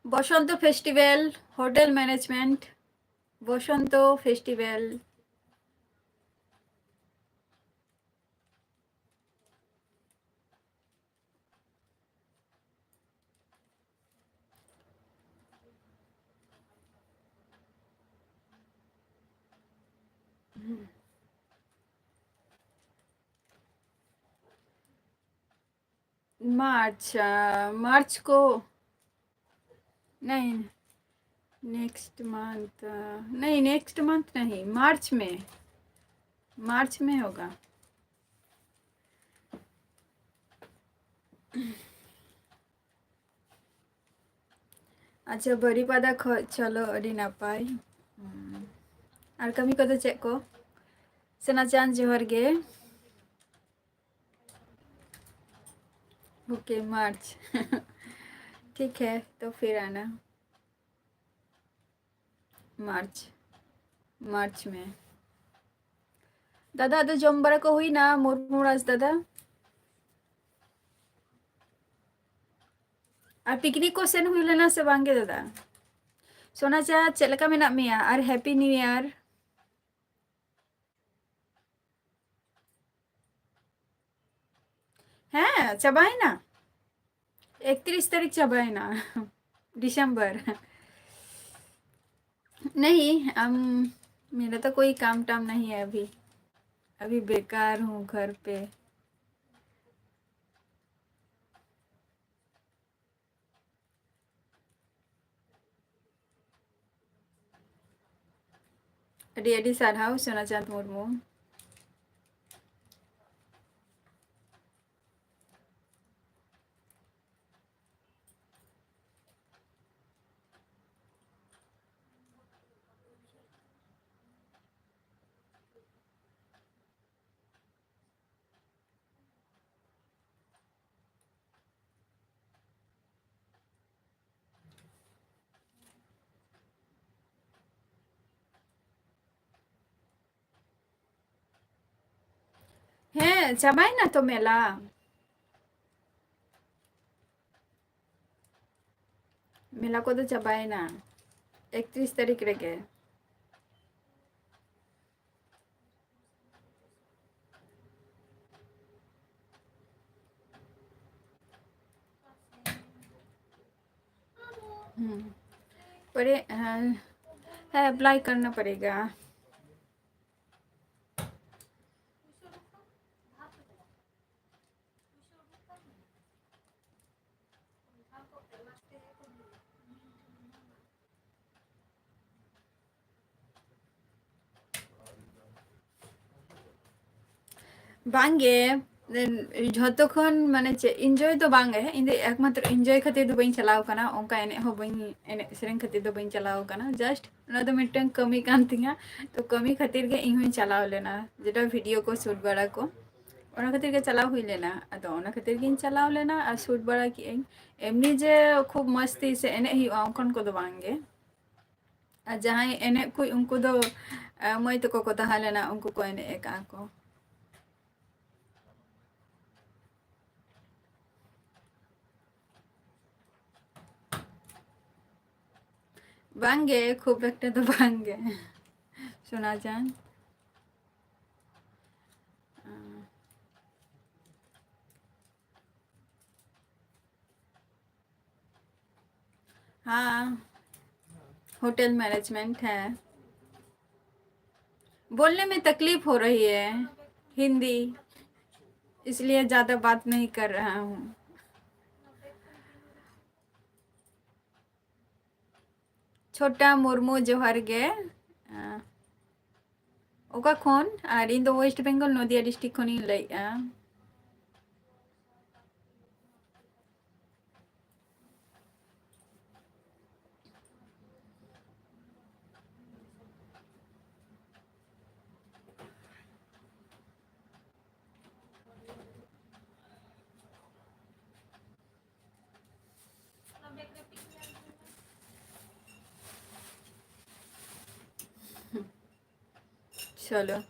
ᱵᱚᱥᱚᱱᱛᱚ ᱯᱷᱮᱥᱴᱤᱵᱷᱮᱞ, ᱦᱳᱴᱮᱞ ᱢᱮᱱᱮᱡᱽᱢᱮᱱᱴ, ᱵᱚᱥᱚᱱᱛᱚ ᱯᱷᱮᱥᱴᱤᱵᱷᱮᱞ᱾ मार्च, अ, मार्च को नहीं, नेक्स्ट मंथ, अ, नहीं, नेक्स्ट मंथ नहीं, मार्च में, मार्च में होगा। ᱟᱪᱪᱷᱟ, ᱵᱟᱹᱨᱤᱯᱟᱫᱟ ᱠᱷᱚᱡ, ᱪᱚᱞᱚ, ᱟᱹᱰᱤ ᱱᱟᱯᱟᱭ᱾ ᱦᱩᱸ᱾ ᱟᱨ ᱠᱟᱹᱢᱤ ᱠᱚᱫᱚ ᱪᱮᱫ ᱠᱚ? ᱥᱮᱱᱟ ᱪᱟᱸᱫ, ᱡᱚᱦᱟᱨ ᱜᱮ᱾ ओके, मार्च। ठीक है, तो फिर आना। मार्च, मार्च में। दादा, ᱟᱫᱚ ᱡᱚᱢ ᱵᱟᱲᱟ ᱠᱚ ᱦᱩᱭᱱᱟ, ᱢᱩᱨᱢᱩ ᱨᱟᱡᱽ ᱫᱟᱫᱟ? ᱟᱨ ᱯᱤᱠᱱᱤᱠ ᱠᱚ ᱥᱮᱱ ᱦᱩᱭ ᱞᱮᱱᱟ ᱥᱮ ᱵᱟᱝ ᱜᱮ ᱫᱟᱫᱟ? ᱥᱳᱱᱟ ᱪᱟᱸᱫ, ᱪᱮᱫ ᱞᱮᱠᱟ ᱢᱮᱱᱟᱜ ᱢᱮᱭᱟ? ᱟᱨ ᱦᱮᱯᱤ ᱱᱤᱭᱩ ᱤᱭᱟᱨ᱾ ᱦᱮᱸ, ᱪᱟᱵᱟᱭᱮᱱᱟ, ᱮᱠᱛᱨᱤᱥ ᱛᱟᱹᱨᱤᱠᱷ ᱪᱟᱵᱟᱭᱮᱱᱟ, ᱰᱤᱥᱮᱢᱵᱚᱨ᱾ नहीं, हम, मेरा तो कोई काम टाम नहीं है अभी, अभी बेकार हूँ घर पे। ᱟᱹᱰᱤ ᱟᱹᱰᱤ ᱥᱟᱨᱦᱟᱣ, ᱥᱳᱱᱟ ᱪᱟᱸᱫᱽ ᱢᱩᱨᱢᱩ᱾ ᱦᱮᱸ, ᱪᱟᱵᱟᱭᱮᱱᱟ ᱛᱚ ᱢᱮᱞᱟ᱾ ᱢᱮᱞᱟ ᱠᱚᱫᱚ ᱪᱟᱵᱟᱭᱮᱱᱟ ᱮᱠᱛᱨᱤᱥ ᱛᱟᱹᱨᱤᱠᱷ ᱨᱮᱜᱮ᱾ हम्म। परे, हाँ, है, अप्लाई करना पड़ेगा। ᱵᱟᱝᱜᱮ, ᱡᱷᱚᱛᱚ ᱠᱷᱚᱱ ᱢᱟᱱᱮ ᱪᱮᱫ, ᱤᱱᱡᱚᱭ ᱫᱚ ᱵᱟᱝᱜᱮ᱾ ᱤᱧ ᱫᱚ ᱮᱠᱢᱟᱛᱨᱚ ᱤᱱᱡᱚᱭ ᱠᱷᱟᱹᱛᱤᱨ ᱫᱚ ᱵᱟᱹᱧ ᱪᱟᱞᱟᱣ ᱠᱟᱱᱟ, ᱚᱱᱠᱟ ᱮᱱᱮᱡ ᱦᱚᱸ ᱵᱟᱹᱧ, ᱮᱱᱮᱡ ᱥᱮᱨᱮᱧ ᱠᱷᱟᱹᱛᱤᱨ ᱫᱚ ᱵᱟᱹᱧ ᱪᱟᱞᱟᱣ ᱠᱟᱱᱟ᱾ ᱡᱟᱥᱴ ᱚᱱᱟ ᱫᱚ ᱢᱤᱫᱴᱟᱝ ᱠᱟᱹᱢᱤ ᱠᱟᱱ ᱛᱤᱧᱟᱹ, ᱛᱚ ᱠᱟᱹᱢᱤ ᱠᱷᱟᱹᱛᱤᱨ ᱜᱮ ᱤᱧ ᱦᱚᱸᱧ ᱪᱟᱞᱟᱣ ᱞᱮᱱᱟ, ᱡᱮᱴᱟ ᱵᱷᱤᱰᱤᱭᱳ ᱠᱚ ᱥᱩᱴ ᱵᱟᱲᱟ ᱠᱚ, ᱚᱱᱟ ᱠᱷᱟᱹᱛᱤᱨ ᱜᱮ ᱪᱟᱞᱟᱣ ᱦᱩᱭ ᱞᱮᱱᱟ᱾ ᱟᱫᱚ ᱚᱱᱟ ᱠᱷᱟᱹᱛᱤᱨ ᱜᱤᱧ ᱪᱟᱞᱟᱣ ᱞᱮᱱᱟ ᱟᱨ ᱥᱩᱴ ᱵᱟᱲᱟ ᱠᱮᱜᱼᱟᱹᱧ᱾ ᱮᱢᱱᱤ ᱡᱮ ᱠᱷᱩᱵ ᱢᱚᱥᱛᱤ ᱥᱮ ᱮᱱᱮᱡ ᱦᱩᱭᱩᱜᱼᱟ, ᱚᱱᱠᱟᱱ ᱠᱚᱫᱚ ᱵᱟᱝᱜᱮ᱾ ᱟᱨ ᱡᱟᱦᱟᱸᱭ ᱮᱱᱮᱡ ᱠᱩᱡ, ᱩᱱᱠᱩ ᱫᱚ, ᱟᱸ, ᱢᱟᱹᱭ ᱛᱟᱠᱚ ᱠᱚ ᱛᱟᱦᱮᱸ ᱞᱮᱱᱟ, ᱩᱱᱠᱩ ᱠᱚ ᱮᱱᱮᱡ ᱟᱠᱟᱫᱼᱟ ᱠᱚ᱾ ᱵᱟᱝᱜᱮ, ᱠᱷᱩᱵ ᱮᱠᱴᱟ ᱫᱚ ᱵᱟᱝᱜᱮ, ᱥᱳᱱᱟ ᱡᱟᱱ᱾ हाँ, होटल मैनेजमेंट है। बोलने में तकलीफ हो रही है हिंदी, इसलिए ज़्यादा बात नहीं कर रहा हूँ। छोटा मुर्मू, जोहार ᱜᱮ᱾ ᱟᱸ, ᱚᱠᱟ ᱠᱷᱚᱱ? ᱟᱨ ᱤᱧ ᱫᱚ ᱳᱭᱮᱥᱴ ᱵᱮᱝᱜᱚᱞ, ᱱᱚᱫᱤᱭᱟ ᱰᱤᱥᱴᱨᱤᱠᱴ ᱠᱷᱚᱱᱤᱧ ᱞᱟᱹᱭᱮᱫᱼᱟ᱾ चलो।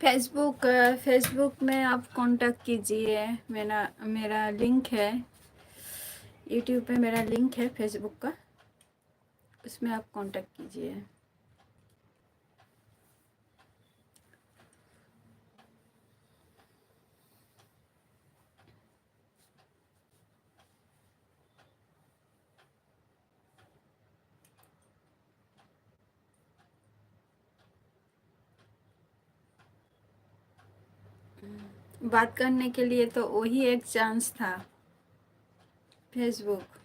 Facebook, अ, Facebook में आप कॉन्टैक्ट कीजिए। मेरा, मेरा लिंक है, YouTube पे मेरा लिंक है Facebook का, उसमें आप कॉन्टैक्ट कीजिए। बात करने के लिए तो वही एक चांस था, Facebook।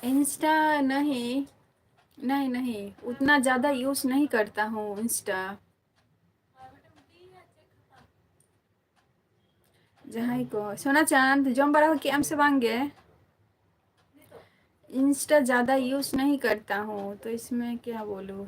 इंस्टा नहीं, नहीं, नहीं, उतना ज़्यादा यूज़ नहीं करता हूँ इंस्टा। ᱡᱟᱦᱟᱸᱭ ᱠᱚ, ᱥᱳᱱᱟ ᱪᱟᱸᱫ, ᱡᱚᱢ ᱵᱟᱲᱟ ᱠᱮᱜ ᱟᱢ ᱥᱮ ᱵᱟᱝ ᱜᱮ? इंस्टा ज़्यादा यूज़ नहीं करता हूँ, तो इसमें क्या बोलूँ?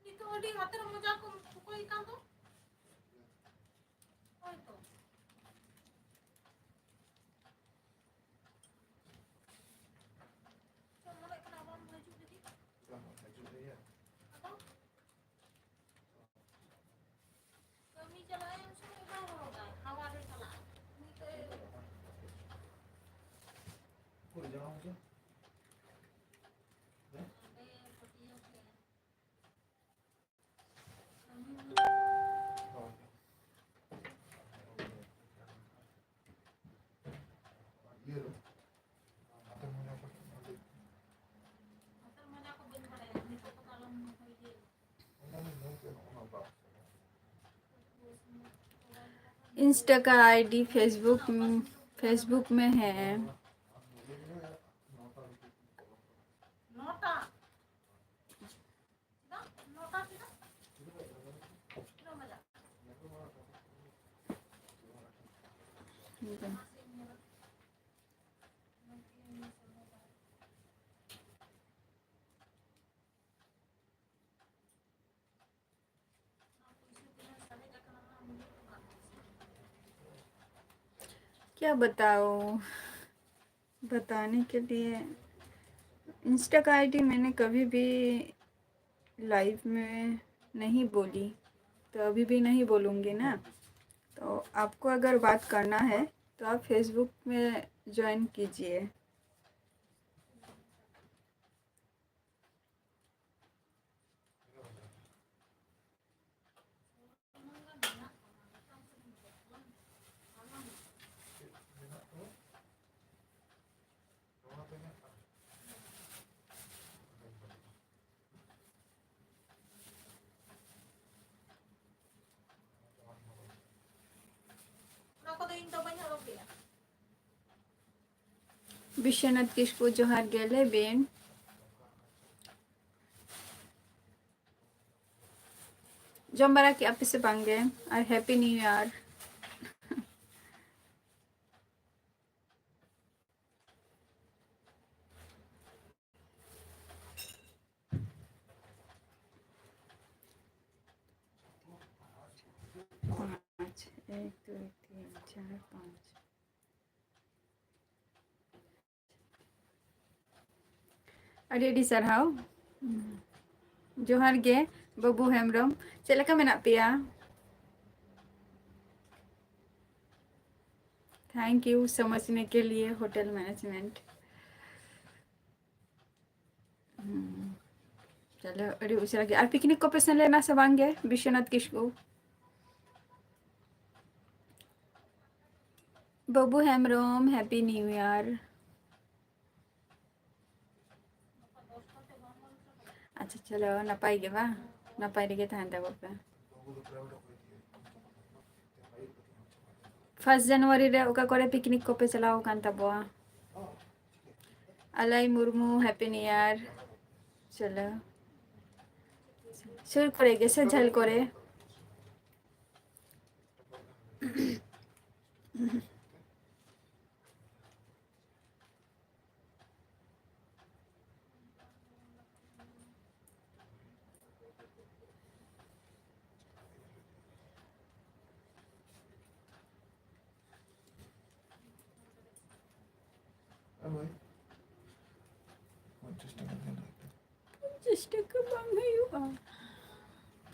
ᱱᱤᱛᱚᱜ ᱟᱹᱰᱤ ᱦᱟᱛᱮᱨ ᱢᱚᱡᱟ ᱠᱚ ᱚᱠᱚᱭ ᱠᱟᱱ ᱫᱚ? ᱦᱳᱭ ᱛᱚ᱾ ᱪᱚ, ᱢᱚᱱᱮᱜ ᱠᱟᱱᱟ ᱵᱟᱢ ᱦᱤᱡᱩᱜ ᱞᱟᱹᱜᱤᱫ? ᱵᱟᱝ, ᱦᱤᱡᱩᱜ ᱞᱟᱹᱜᱤᱫ᱾ ᱟᱫᱚ? ᱠᱟᱹᱢᱤ ᱪᱟᱞᱟᱜ ᱟᱭ, ᱩᱱ ᱥᱚᱢᱚᱭ ᱵᱟᱭ ᱦᱚᱨᱚᱜᱟ, ᱦᱟᱣᱟ ᱨᱮ ᱪᱟᱞᱟᱜ ᱟᱭ᱾ ᱩᱱᱤ ᱫᱚᱭ ᱩᱠᱩᱨ ᱡᱟᱶᱟᱭ ᱫᱚ? ᱦᱮᱸ? ᱦᱟᱸᱰᱮ ᱯᱟᱹᱴᱭᱟᱹ ᱴᱷᱮᱱ᱾ ᱠᱟᱹᱢᱤ ᱢᱮ᱾ ᱦᱳᱭ᱾ इंस्टा का आईडी फेसबुक, फेसबुक में है। क्या बताओ, बताने के लिए इंस्टा का आईडी मैंने कभी भी लाइव में नहीं बोली, तो अभी भी नहीं बोलूँगी ना। तो आपको अगर बात करना है तो आप फेसबुक में ज्वाइन कीजिए। ᱵᱤᱥᱥᱚᱱᱟᱛᱷ ᱠᱤᱥᱠᱩ, ᱡᱚᱦᱟᱨ ᱜᱮ, ᱞᱟᱹᱭ ᱵᱤᱱ᱾ ᱡᱚᱢ ᱵᱟᱲᱟ ᱠᱮᱜᱼᱟ ᱯᱮ ᱥᱮ ᱵᱟᱝ ᱜᱮ? ᱟᱨ ᱦᱮᱯᱤ ᱱᱤᱭᱩ ᱤᱭᱟᱨ᱾ ᱯᱟᱸᱪ, ᱮᱠ, ᱫᱩᱭ, ᱛᱤᱱ, ᱪᱟᱨ, ᱯᱟᱸᱪ᱾ ᱟᱹᱰᱤ ᱟᱹᱰᱤ ᱥᱟᱨᱦᱟᱣ᱾ ᱡᱚᱦᱟᱨ ᱜᱮ ᱵᱟᱹᱵᱩ ᱦᱮᱢᱵᱨᱚᱢ, ᱪᱮᱫ ᱞᱮᱠᱟ ᱢᱮᱱᱟᱜ ᱯᱮᱭᱟ? Thank you समझने के लिए होटल मैनेजमेंट। ᱦᱩᱸ᱾ ᱪᱚᱞᱚ, ᱟᱹᱰᱤ ᱩᱥᱟᱹᱨᱟ ᱜᱮ᱾ ᱟᱨ ᱯᱤᱠᱱᱤᱠ ᱠᱚᱯᱮ ᱥᱮᱱ ᱞᱮᱱᱟ ᱥᱮ ᱵᱟᱝ ᱜᱮ, ᱵᱤᱥᱥᱚᱱᱟᱛᱷ ᱠᱤᱥᱠᱩ? ᱵᱟᱹᱵᱩ ᱦᱮᱢᱵᱨᱚᱢ, Happy New Year᱾ ᱟᱪᱪᱷᱟ, ᱪᱚᱞᱚ, ᱱᱟᱯᱟᱭ ᱜᱮ ᱵᱟᱝ? ᱱᱟᱯᱟᱭ ᱨᱮᱜᱮ ᱛᱟᱦᱮᱱ ᱛᱟᱵᱚ ᱯᱮ᱾ ᱯᱷᱟᱥᱴ ᱡᱟᱱᱩᱣᱟᱨᱤ ᱨᱮ ᱚᱠᱟ ᱠᱚᱨᱮ ᱯᱤᱠᱱᱤᱠ ᱠᱚᱯᱮ ᱪᱟᱞᱟᱣ ᱟᱠᱟᱱ ᱛᱟᱵᱚᱣᱟ? ᱟᱞᱟᱭ ᱢᱩᱨᱢᱩ, Happy New Year᱾ ᱪᱚᱞᱚ, ᱥᱩᱨ ᱠᱚᱨᱮ ᱜᱮ ᱥᱮ ᱡᱷᱟᱹᱞ ᱠᱚᱨᱮ? ᱦᱳᱭ᱾ ᱯᱚᱧᱪᱟᱥ ᱴᱟᱠᱟ ᱜᱟᱱ ᱦᱩᱭᱩᱜᱼᱟ᱾ ᱯᱚᱧᱪᱟᱥ ᱴᱟᱠᱟ ᱵᱟᱝ ᱦᱩᱭᱩᱜᱼᱟ᱾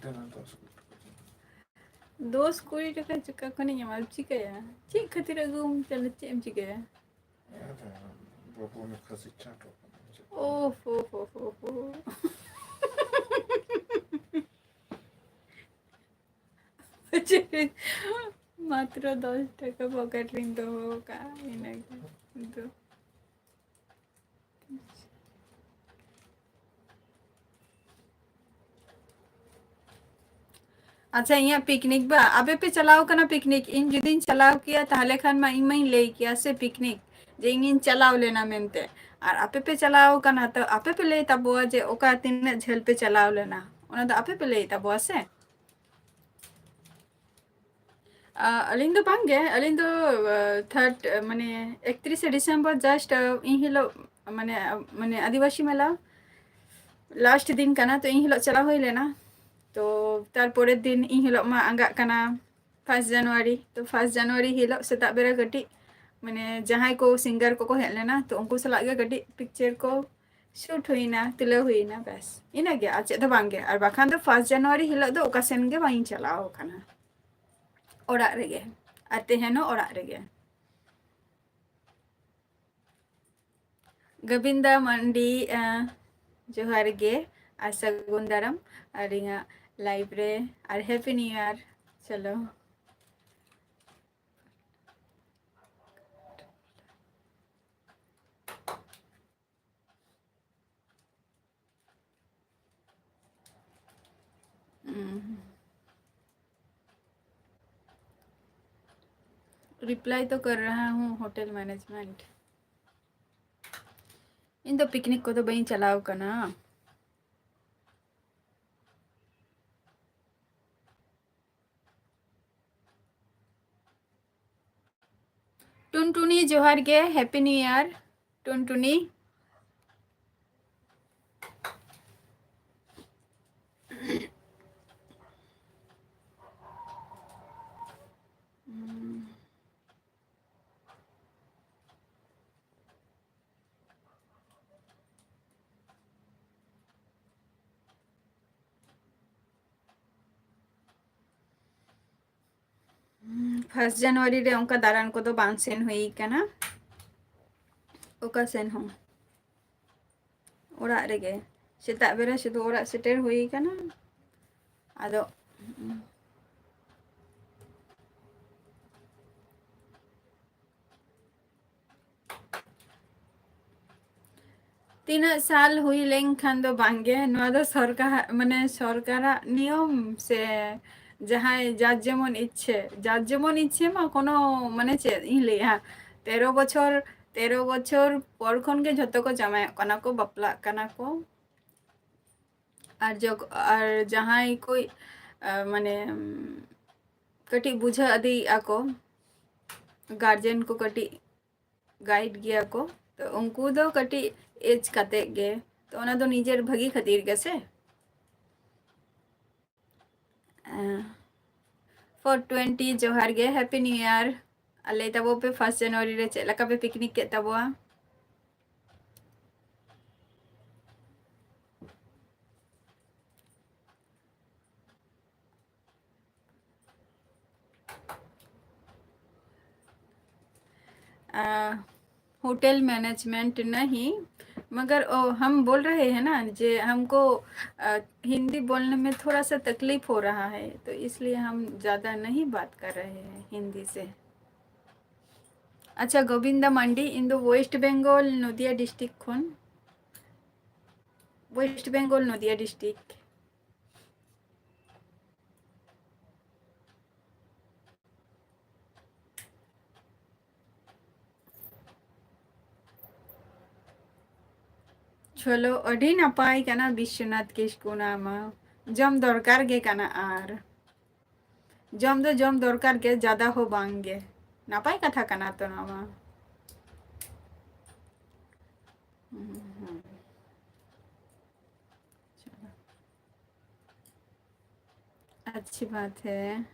ᱫᱮᱱᱟ, ᱫᱚᱥ ᱠᱩᱲᱤ ᱴᱟᱠᱟ ᱪᱟᱞᱟᱜᱼᱟ᱾ ᱫᱚᱥ ᱠᱩᱲᱤ ᱴᱟᱠᱟ ᱪᱮᱠᱟ ᱠᱷᱚᱱᱤᱧ ᱧᱟᱢᱟ? ᱪᱤᱠᱟᱹᱭᱟ? ᱪᱮᱫ ᱠᱷᱟᱹᱛᱤᱨ ᱟᱹᱜᱩᱢ ᱪᱟᱞᱟᱜ? ᱪᱮᱫ ᱮᱢ ᱪᱤᱠᱟᱹᱭᱟ? ᱟᱫᱚ ᱵᱟᱹᱵᱩ ᱩᱱᱤ ᱠᱷᱟᱹᱥᱤ ᱪᱷᱟᱸᱴ ᱟᱠᱟᱱᱟ᱾ ᱳᱦ, ᱳᱦ, ᱳᱦ, ᱳᱦ, ᱳᱦ᱾ ᱢᱟᱛᱨᱚ ᱫᱚᱥ ᱴᱟᱠᱟ ᱯᱚᱠᱮᱴ ᱨᱤᱧ ᱫᱚᱦᱚ ᱟᱠᱟᱫᱼᱟ, ᱤᱱᱟᱹᱜᱮ᱾ ᱫᱚ ᱟᱪᱪᱷᱟ, ᱤᱧᱟᱹᱜ ᱯᱤᱠᱱᱤᱠ ᱵᱟ, ᱟᱯᱮ ᱯᱮ ᱪᱟᱞᱟᱣ ᱠᱟᱱᱟ ᱯᱤᱠᱱᱤᱠ? ᱤᱧ ᱡᱩᱫᱤᱧ ᱪᱟᱞᱟᱣ ᱠᱮᱭᱟ, ᱛᱟᱦᱞᱮ ᱠᱷᱟᱱ ᱢᱟ ᱤᱧ ᱢᱟᱧ ᱞᱟᱹᱭ ᱠᱮᱭᱟ ᱥᱮ ᱯᱤᱠᱱᱤᱠ, ᱡᱮ ᱤᱧᱤᱧ ᱪᱟᱞᱟᱣ ᱞᱮᱱᱟ ᱢᱮᱱᱛᱮ᱾ ᱟᱨ ᱟᱯᱮ ᱯᱮ ᱪᱟᱞᱟᱣ ᱠᱟᱱᱟ, ᱛᱚ ᱟᱯᱮ ᱯᱮ ᱞᱟᱹᱭ ᱛᱟᱵᱚᱣᱟ ᱡᱮ ᱚᱠᱟ ᱛᱤᱱᱟᱹᱜ ᱡᱷᱟᱹᱞ ᱯᱮ ᱪᱟᱞᱟᱣ ᱞᱮᱱᱟ, ᱚᱱᱟ ᱫᱚ ᱟᱯᱮ ᱯᱮ ᱞᱟᱹᱭ ᱛᱟᱵᱚᱣᱟ ᱥᱮ᱾ ᱟ, ᱟᱹᱞᱤᱧ ᱫᱚ ᱵᱟᱝ ᱜᱮ, ᱟᱹᱞᱤᱧ ᱫᱚ, ᱟ, ᱛᱷᱟᱨᱰ, ᱟ, ᱢᱟᱱᱮ, ᱮᱠᱛᱨᱤᱥᱮ ᱰᱤᱥᱮᱢᱵᱚᱨ just, ᱟ, ᱤᱱ ᱦᱤᱞᱳᱜ, ᱢᱟᱱᱮ, ᱟ, ᱢᱟᱱᱮ, ᱟᱹᱫᱤᱵᱟᱹᱥᱤ ᱢᱮᱞᱟ ᱞᱟᱥᱴ ᱫᱤᱱ ᱠᱟᱱᱟ, ᱛᱚ ᱤᱱ ᱦᱤᱞᱳᱜ ᱪᱟᱞᱟᱣ ᱦᱩᱭ ᱞᱮᱱᱟ᱾ ᱛᱚ ᱛᱟᱨᱯᱚᱨᱮᱨ ᱫᱤᱱ, ᱤᱱ ᱦᱤᱞᱳᱜ ᱢᱟ ᱟᱸᱜᱟᱜ ᱠᱟᱱᱟ ᱯᱷᱟᱥᱴ ᱡᱟᱱᱩᱣᱟᱨᱤ᱾ ᱛᱚ ᱯᱷᱟᱥᱴ ᱡᱟᱱᱩᱣᱟᱨᱤ ᱦᱤᱞᱳᱜ ᱥᱮᱛᱟᱜ ᱵᱮᱲᱟ ᱠᱟᱹᱴᱤᱡ, ᱢᱟᱱᱮ, ᱡᱟᱦᱟᱸᱭ ᱠᱚ ᱥᱤᱝᱜᱟᱨ ᱠᱚᱠᱚ ᱦᱮᱡ ᱞᱮᱱᱟ, ᱛᱚ ᱩᱱᱠᱩ ᱥᱟᱞᱟᱜ ᱜᱮ ᱠᱟᱹᱴᱤᱡ ᱯᱤᱠᱪᱟᱨ ᱠᱚ ᱥᱩᱴ ᱦᱩᱭᱱᱟ, ᱛᱩᱞᱟᱹᱣ ᱦᱩᱭᱱᱟ, ᱵᱮᱥ, ᱤᱱᱟᱹᱜᱮ, ᱟᱨ ᱪᱮᱫ ᱦᱚᱸ ᱵᱟᱝ ᱜᱮ᱾ ᱟᱨ ᱵᱟᱠᱷᱟᱱ ᱫᱚ ᱯᱷᱟᱥᱴ ᱡᱟᱱᱩᱣᱟᱨᱤ ᱦᱤᱞᱳᱜ ᱫᱚ ᱚᱠᱟ ᱥᱮᱱ ᱜᱮ ᱵᱟᱝ ᱤᱧ ᱪᱟᱞᱟᱣ ᱟᱠᱟᱱᱟ, ᱚᱲᱟᱜ ᱨᱮᱜᱮ, ᱟᱨ ᱛᱮᱦᱮᱧ ᱦᱚᱸ ᱚᱲᱟᱜ ᱨᱮᱜᱮ᱾ ᱜᱳᱵᱤᱱᱫᱟ ᱢᱟᱱᱰᱤ, ᱟᱸ, ᱡᱚᱦᱟᱨ ᱜᱮ ᱟᱨ ᱥᱟᱹᱜᱩᱱ ᱫᱟᱨᱟᱢ ᱟᱹᱞᱤᱧᱟᱜ ᱞᱟᱭᱤᱵᱷ ᱨᱮ, ᱟᱨ ᱦᱮᱯᱤ ᱱᱤᱭᱩ ᱤᱭᱟᱨ᱾ ᱪᱚᱞᱚ᱾ रिप्लाई तो कर रहा हूँ होटल मैनेजमेंट। ᱤᱧ ᱫᱚ ᱯᱤᱠᱱᱤᱠ ᱠᱚᱫᱚ ᱵᱟᱹᱧ ᱪᱟᱞᱟᱣ ᱠᱟᱱᱟ᱾ ᱴᱩᱱᱴᱩᱱᱤ ᱡᱚᱦᱟᱨ ᱜᱮ, ᱦᱮᱯᱤ ᱱᱤᱭᱩ ᱤᱭᱟᱨ ᱴᱩᱱᱴᱩᱱᱤ᱾ ᱯᱷᱟᱥᱴ ᱡᱟᱱᱩᱣᱟᱨᱤ ᱨᱮ ᱚᱱᱠᱟ ᱫᱟᱬᱟᱱ ᱠᱚᱫᱚ ᱵᱟᱝ ᱥᱮᱱ ᱦᱩᱭ ᱠᱟᱱᱟ ᱚᱠᱟ ᱥᱮᱱ ᱦᱚᱸ᱾ ᱚᱲᱟᱜ ᱨᱮᱜᱮ ᱥᱮᱛᱟᱜ ᱵᱮᱨᱟ ᱥᱩᱫᱷᱩ ᱚᱲᱟᱜ ᱥᱮᱴᱮᱨ ᱦᱩᱭ ᱠᱟᱱᱟ᱾ ᱟᱫᱚ ᱛᱤᱱᱟᱹᱜ ᱥᱟᱞ ᱦᱩᱭ ᱞᱮᱱᱠᱷᱟᱱ ᱫᱚ ᱵᱟᱝᱜᱮ, ᱱᱚᱣᱟ ᱫᱚ ᱥᱚᱨᱠᱟᱨ, ᱢᱟᱱᱮ ᱥᱚᱨᱠᱟᱨᱟᱜ ᱱᱤᱭᱚᱢ ᱥᱮ ᱡᱟᱦᱟᱸᱭ ᱡᱟᱨ ᱡᱮᱢᱚᱱ ᱤᱪᱪᱷᱟᱹ, ᱡᱟᱨ ᱡᱮᱢᱚᱱ ᱤᱪᱪᱷᱟᱹ ᱢᱟ ᱠᱳᱱᱳ, ᱢᱟᱱᱮ ᱪᱮᱫ ᱤᱧ ᱞᱟᱹᱭᱟ, ᱛᱮᱨᱚ ᱵᱚᱪᱷᱚᱨ, ᱛᱮᱨᱚ ᱵᱚᱪᱷᱚᱨ ᱯᱚᱨ ᱠᱷᱚᱱ ᱜᱮ ᱡᱷᱚᱛᱚ ᱠᱚ ᱡᱟᱶᱟᱭᱚᱜ ᱠᱟᱱᱟ ᱠᱚ, ᱵᱟᱯᱞᱟᱜ ᱠᱟᱱᱟ ᱠᱚ᱾ ᱟᱨ ᱡᱚᱠ-, ᱟᱨ ᱡᱟᱦᱟᱸᱭ ᱠᱚ, ᱟ, ᱢᱟᱱᱮ, ᱩᱢ, ᱠᱟᱹᱴᱤᱡ ᱵᱩᱡᱷᱟᱹᱣ ᱤᱫᱤᱭᱮᱫᱼᱟ ᱠᱚ, ᱜᱟᱨᱡᱮᱱ ᱠᱚ ᱠᱟᱹᱴᱤᱡ ᱜᱟᱭᱤᱰ ᱜᱮᱭᱟ ᱠᱚ, ᱛᱚ ᱩᱱᱠᱩ ᱫᱚ ᱠᱟᱹᱴᱤᱡ ᱮᱡᱽ ᱠᱟᱛᱮᱫ ᱜᱮ, ᱛᱚ ᱚᱱᱟ ᱫᱚ ᱱᱤᱡᱮᱨ ᱵᱷᱟᱹᱜᱤ ᱠᱷᱟᱹᱛᱤᱨ ᱜᱮ ᱥᱮ᱾ ᱯᱷᱳᱨ ᱴᱩᱭᱮᱱᱴᱤ ᱡᱚᱦᱟᱨ ᱜᱮ, ᱦᱮᱯᱤ ᱱᱤᱭᱩ ᱤᱭᱟᱨ᱾ ᱟᱨ ᱞᱟᱹᱭ ᱛᱟᱵᱚ ᱯᱮ, ᱯᱷᱟᱥᱴ ᱡᱟᱱᱩᱣᱟᱨᱤ ᱨᱮ ᱪᱮᱫ ᱞᱮᱠᱟ ᱯᱮ ᱯᱤᱠᱱᱤᱠ ᱠᱮᱫ ᱛᱟᱵᱚᱣᱟ? आ, होटल मैनेजमेंट नहीं, मगर ओ, हम बोल रहे हैं ना, जे हमको, अ, हिंदी बोलने में थोड़ा सा तकलीफ हो रहा है, तो इसलिए हम ज़्यादा नहीं बात कर रहे हैं हिंदी से। ᱟᱪᱪᱷᱟ, ᱜᱳᱵᱤᱱᱫᱟ ᱢᱟᱱᱰᱤ, ᱤᱧ ᱫᱚ ᱳᱭᱮᱥᱴ ᱵᱮᱝᱜᱚᱞ, ᱱᱚᱫᱤᱭᱟ ᱰᱤᱥᱴᱨᱤᱠᱴ ᱠᱷᱚᱱ᱾ ᱳᱭᱮᱥᱴ ᱵᱮᱝᱜᱚᱞ, ᱱᱚᱫᱤᱭᱟ ᱰᱤᱥᱴᱨᱤᱠᱴ᱾ ᱪᱚᱞᱚ, ᱟᱹᱰᱤ ᱱᱟᱯᱟᱭ ᱠᱟᱱᱟ ᱵᱤᱥᱥᱚᱱᱟᱛᱷ ᱠᱤᱥᱠᱩ, ᱚᱱᱟ ᱢᱟ ᱡᱚᱢ ᱫᱚᱨᱠᱟᱨ ᱜᱮ ᱠᱟᱱᱟ᱾ ᱟᱨ ᱡᱚᱢ ᱫᱚ ᱡᱚᱢ ᱫᱚᱨᱠᱟᱨ ᱜᱮ, ᱡᱟᱫᱟ ᱦᱚᱸ ᱵᱟᱝ ᱜᱮ᱾ ᱱᱟᱯᱟᱭ ᱠᱟᱛᱷᱟ ᱠᱟᱱᱟ ᱛᱚ ᱱᱚᱣᱟ ᱢᱟ᱾ ᱦᱩᱸ, ᱦᱩᱸ᱾ ᱪᱚᱞᱚ᱾ अच्छी बात है।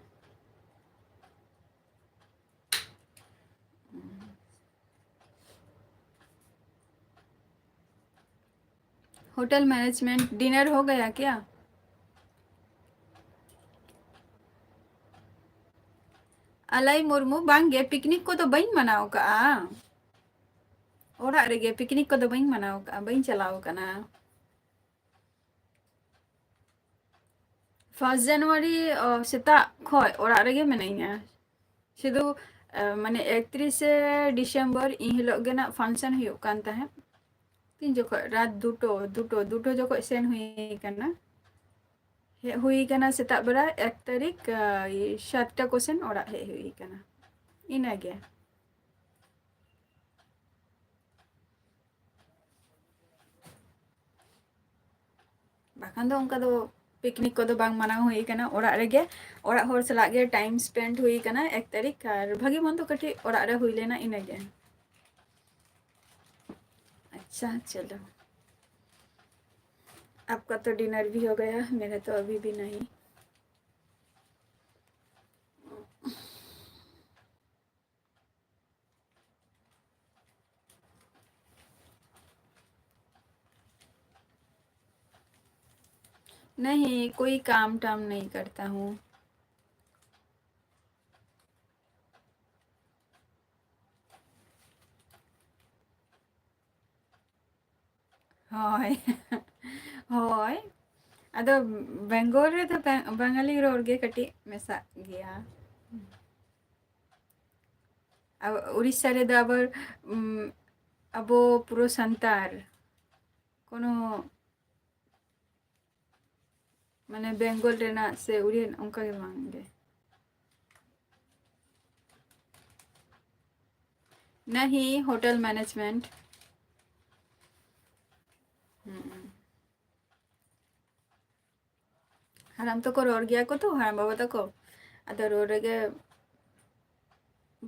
होटल मैनेजमेंट, डिनर हो गया क्या? ᱟᱞᱟᱭ ᱢᱩᱨᱢᱩ, ᱵᱟᱝ ᱜᱮ, ᱯᱤᱠᱱᱤᱠ ᱠᱚᱫᱚ ᱵᱟᱹᱧ ᱢᱟᱱᱟᱣ ᱠᱟᱜᱼᱟ᱾ ᱚᱲᱟᱜ ᱨᱮᱜᱮ, ᱯᱤᱠᱱᱤᱠ ᱠᱚᱫᱚ ᱵᱟᱹᱧ ᱢᱟᱱᱟᱣ ᱠᱟᱜᱼᱟ, ᱵᱟᱹᱧ ᱪᱟᱞᱟᱣ ᱠᱟᱱᱟ᱾ ᱯᱷᱟᱥᱴ ᱡᱟᱱᱩᱣᱟᱨᱤ, ᱚ, ᱥᱮᱛᱟᱜ ᱠᱷᱚᱡ ᱚᱲᱟᱜ ᱨᱮᱜᱮ ᱢᱤᱱᱟᱹᱧᱟ᱾ ᱥᱩᱫᱷᱩ, ᱮ, ᱢᱟᱱᱮ, ᱮᱠᱛᱨᱤᱥᱮ ᱰᱤᱥᱮᱢᱵᱚᱨ ᱤᱱ ᱦᱤᱞᱳᱜ ᱜᱮ ᱱᱟᱜ ᱯᱷᱟᱱᱥᱚᱱ ᱦᱩᱭᱩᱜ ᱠᱟᱱ ᱛᱟᱦᱮᱸᱫ᱾ ᱛᱤᱱ ᱡᱚᱠᱷᱚᱡ? ᱨᱟᱛ ᱫᱩᱴᱳ, ᱫᱩᱴᱳ, ᱫᱩᱴᱳ ᱡᱚᱠᱷᱚᱡ ᱥᱮᱱ ᱦᱩᱭ ᱠᱟᱱᱟ᱾ ᱦᱮᱡ ᱦᱩᱭ ᱠᱟᱱᱟ ᱥᱮᱛᱟᱜ ᱵᱮᱲᱟ ᱮᱠ ᱛᱟᱹᱨᱤᱠᱷ, ᱟ, ᱥᱟᱛᱴᱟ ᱠᱚ ᱥᱮᱱ ᱚᱲᱟᱜ ᱦᱮᱡ ᱦᱩᱭ ᱠᱟᱱᱟ᱾ ᱤᱱᱟᱹᱜᱮ᱾ ᱵᱟᱠᱷᱟᱱ ᱫᱚ ᱚᱱᱠᱟ ᱫᱚ ᱯᱤᱠᱱᱤᱠ ᱠᱚᱫᱚ ᱵᱟᱝ ᱢᱟᱱᱟᱣ ᱦᱩᱭ ᱠᱟᱱᱟ, ᱚᱲᱟᱜ ᱨᱮᱜᱮ, ᱚᱲᱟᱜ ᱦᱚᱲ ᱥᱟᱞᱟᱜ ᱜᱮ ᱴᱟᱭᱤᱢ ᱥᱯᱮᱱᱰ ᱦᱩᱭ ᱠᱟᱱᱟ ᱮᱠ ᱛᱟᱹᱨᱤᱠᱷ, ᱟᱨ ᱵᱷᱟᱹᱜᱤ ᱢᱚᱱᱫᱚ ᱠᱟᱹᱴᱤᱡ ᱚᱲᱟᱜ ᱨᱮ ᱦᱩᱭ ᱞᱮᱱᱟ, ᱤᱱᱟᱹᱜᱮ᱾ अच्छा, चलो, आपका तो डिनर भी हो गया, मेरा तो अभी भी नहीं। नहीं, कोई काम टाम नहीं करता हूँ। ᱦᱳᱭ᱾ ᱦᱳᱭ᱾ ᱟᱫᱚ ᱵᱮᱝᱜᱚᱞ ᱨᱮᱫᱚ ᱵᱮᱝ-, ᱵᱟᱝᱟᱞᱤ ᱨᱚᱲ ᱜᱮ ᱠᱟᱹᱴᱤᱡ ᱢᱮᱥᱟᱜ ᱜᱮᱭᱟ᱾ ᱟᱵᱚ ᱩᱲᱤᱥᱥᱟ ᱨᱮᱫᱚ ᱟᱵᱟᱨ, ᱩᱢ, ᱟᱵᱚ ᱯᱩᱨᱟᱹ ᱥᱟᱱᱛᱟᱲ, ᱠᱳᱱᱳ ᱢᱟᱱᱮ ᱵᱮᱝᱜᱚᱞ ᱨᱮᱱᱟᱜ ᱥᱮ ᱩᱲᱤᱭᱟ ᱚᱱᱠᱟ ᱜᱮ ᱵᱟᱝ ᱜᱮ᱾ नहीं, होटल मैनेजमेंट। ᱦᱩᱸ᱾ ᱦᱟᱲᱟᱢ ᱛᱟᱠᱚ ᱨᱚᱲ ᱜᱮᱭᱟ ᱠᱚ ᱛᱚ, ᱦᱟᱲᱟᱢ ᱵᱟᱵᱟ ᱛᱟᱠᱚ᱾ ᱟᱫᱚ ᱨᱚᱲ ᱨᱮᱜᱮ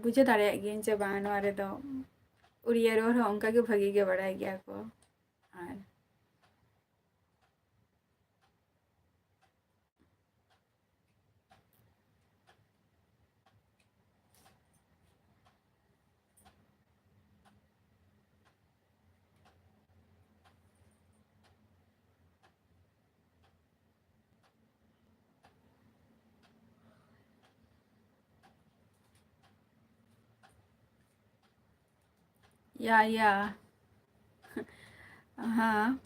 ᱵᱩᱡᱷᱟᱹᱣ ᱫᱟᱲᱮᱭᱟᱜ ᱜᱤᱭᱟᱹᱧ ᱡᱮ ᱵᱟᱝ, ᱱᱚᱣᱟ ᱨᱮᱫᱚ ᱩᱲᱤᱭᱟ ᱨᱚᱲ ᱦᱚᱸ ᱚᱱᱠᱟ ᱜᱮ ᱵᱷᱟᱹᱜᱤ ᱜᱮ ᱵᱟᱲᱟᱭ ᱜᱮᱭᱟ ᱠᱚ᱾ ᱟᱨ या, या। हाँ,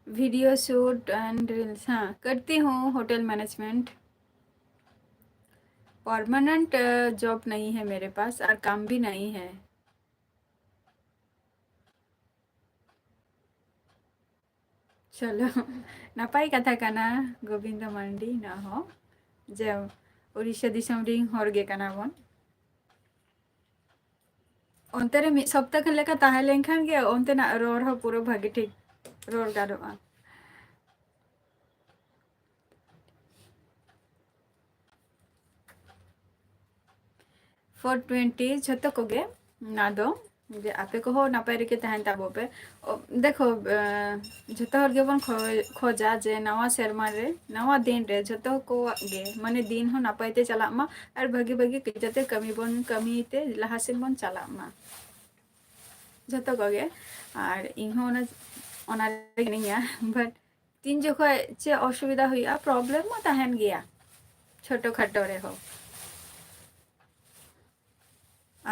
video shoot and reels, हाँ, करती हूँ, hotel management। परमानेंट, अ, जॉब नहीं है मेरे पास और काम भी नहीं है। ᱪᱚᱞᱚ, ᱱᱟᱯᱟᱭ ᱠᱟᱛᱷᱟ ᱠᱟᱱᱟ ᱜᱳᱵᱤᱱᱫᱚ ᱢᱟᱱᱰᱤ, ᱱᱚᱣᱟ ᱦᱚᱸ, ᱡᱮ ᱩᱲᱤᱥᱥᱟ ᱫᱤᱥᱚᱢ ᱨᱤᱱ ᱦᱚᱲ ᱜᱮ ᱠᱟᱱᱟ ᱵᱚᱱ᱾ ᱚᱱᱛᱮ ᱨᱮ ᱢᱤᱫ ᱥᱚᱯᱛᱟ ᱠᱷᱚᱱ ᱞᱮᱠᱟ ᱛᱟᱦᱮᱸ ᱞᱮᱱᱠᱷᱟᱱ ᱜᱮ ᱚᱱᱛᱮᱱᱟᱜ ᱨᱚᱲ ᱦᱚᱸ ᱯᱩᱨᱟᱹ ᱵᱷᱟᱜᱮ ᱴᱷᱤᱠ ᱨᱚᱲ ᱜᱟᱱᱚᱜᱼᱟ᱾ ᱯᱷᱳᱨ ᱴᱩᱭᱮᱱᱴᱤ ᱡᱷᱚᱛᱚ ᱠᱚᱜᱮ, ᱚᱱᱟ ᱫᱚ ᱡᱮ ᱟᱯᱮ ᱠᱚᱦᱚᱸ ᱱᱟᱯᱟᱭ ᱨᱮᱜᱮ ᱛᱟᱦᱮᱱ ᱛᱟᱵᱚ ᱯᱮ᱾ ᱚ, ᱫᱮᱠᱷᱚ, ᱮ, ᱡᱷᱚᱛᱚ ᱦᱚᱲ ᱜᱮᱵᱚᱱ ᱠᱷᱚ-, ᱠᱷᱚᱡᱟ ᱡᱮ ᱱᱟᱣᱟ ᱥᱮᱨᱢᱟ ᱨᱮ, ᱱᱟᱣᱟ ᱫᱤᱱ ᱨᱮ ᱡᱷᱚᱛᱚ ᱠᱚᱣᱟᱜ ᱜᱮ, ᱢᱟᱱᱮ, ᱫᱤᱱ ᱦᱚᱸ ᱱᱟᱯᱟᱭ ᱛᱮ ᱪᱟᱞᱟᱜ ᱢᱟ ᱟᱨ ᱵᱷᱟᱹᱜᱤ ᱵᱷᱟᱹᱜᱤ ᱡᱟᱛᱮ ᱠᱟᱹᱢᱤ ᱵᱚᱱ ᱠᱟᱹᱢᱤ ᱛᱮ ᱞᱟᱦᱟ ᱥᱮᱱ ᱵᱚᱱ ᱪᱟᱞᱟᱜ ᱢᱟ ᱡᱷᱚᱛᱚ ᱠᱚᱜᱮ᱾ ᱟᱨ ᱤᱧ ᱦᱚᱸ ᱚᱱᱟ, ᱚᱱᱟ ᱨᱮᱜᱮ ᱢᱤᱱᱟᱹᱧᱟ᱾ ᱵᱟᱴ ᱛᱤᱱ ᱡᱚᱠᱷᱚᱡ ᱪᱮᱫ ᱚᱥᱩᱵᱤᱫᱷᱟ ᱦᱩᱭᱩᱜᱼᱟ, ᱯᱨᱚᱵᱞᱮᱢ ᱢᱟ ᱛᱟᱦᱮᱱ ᱜᱮᱭᱟ ᱪᱷᱳᱴᱳ ᱠᱷᱟᱴᱳ ᱨᱮᱦᱚᱸ᱾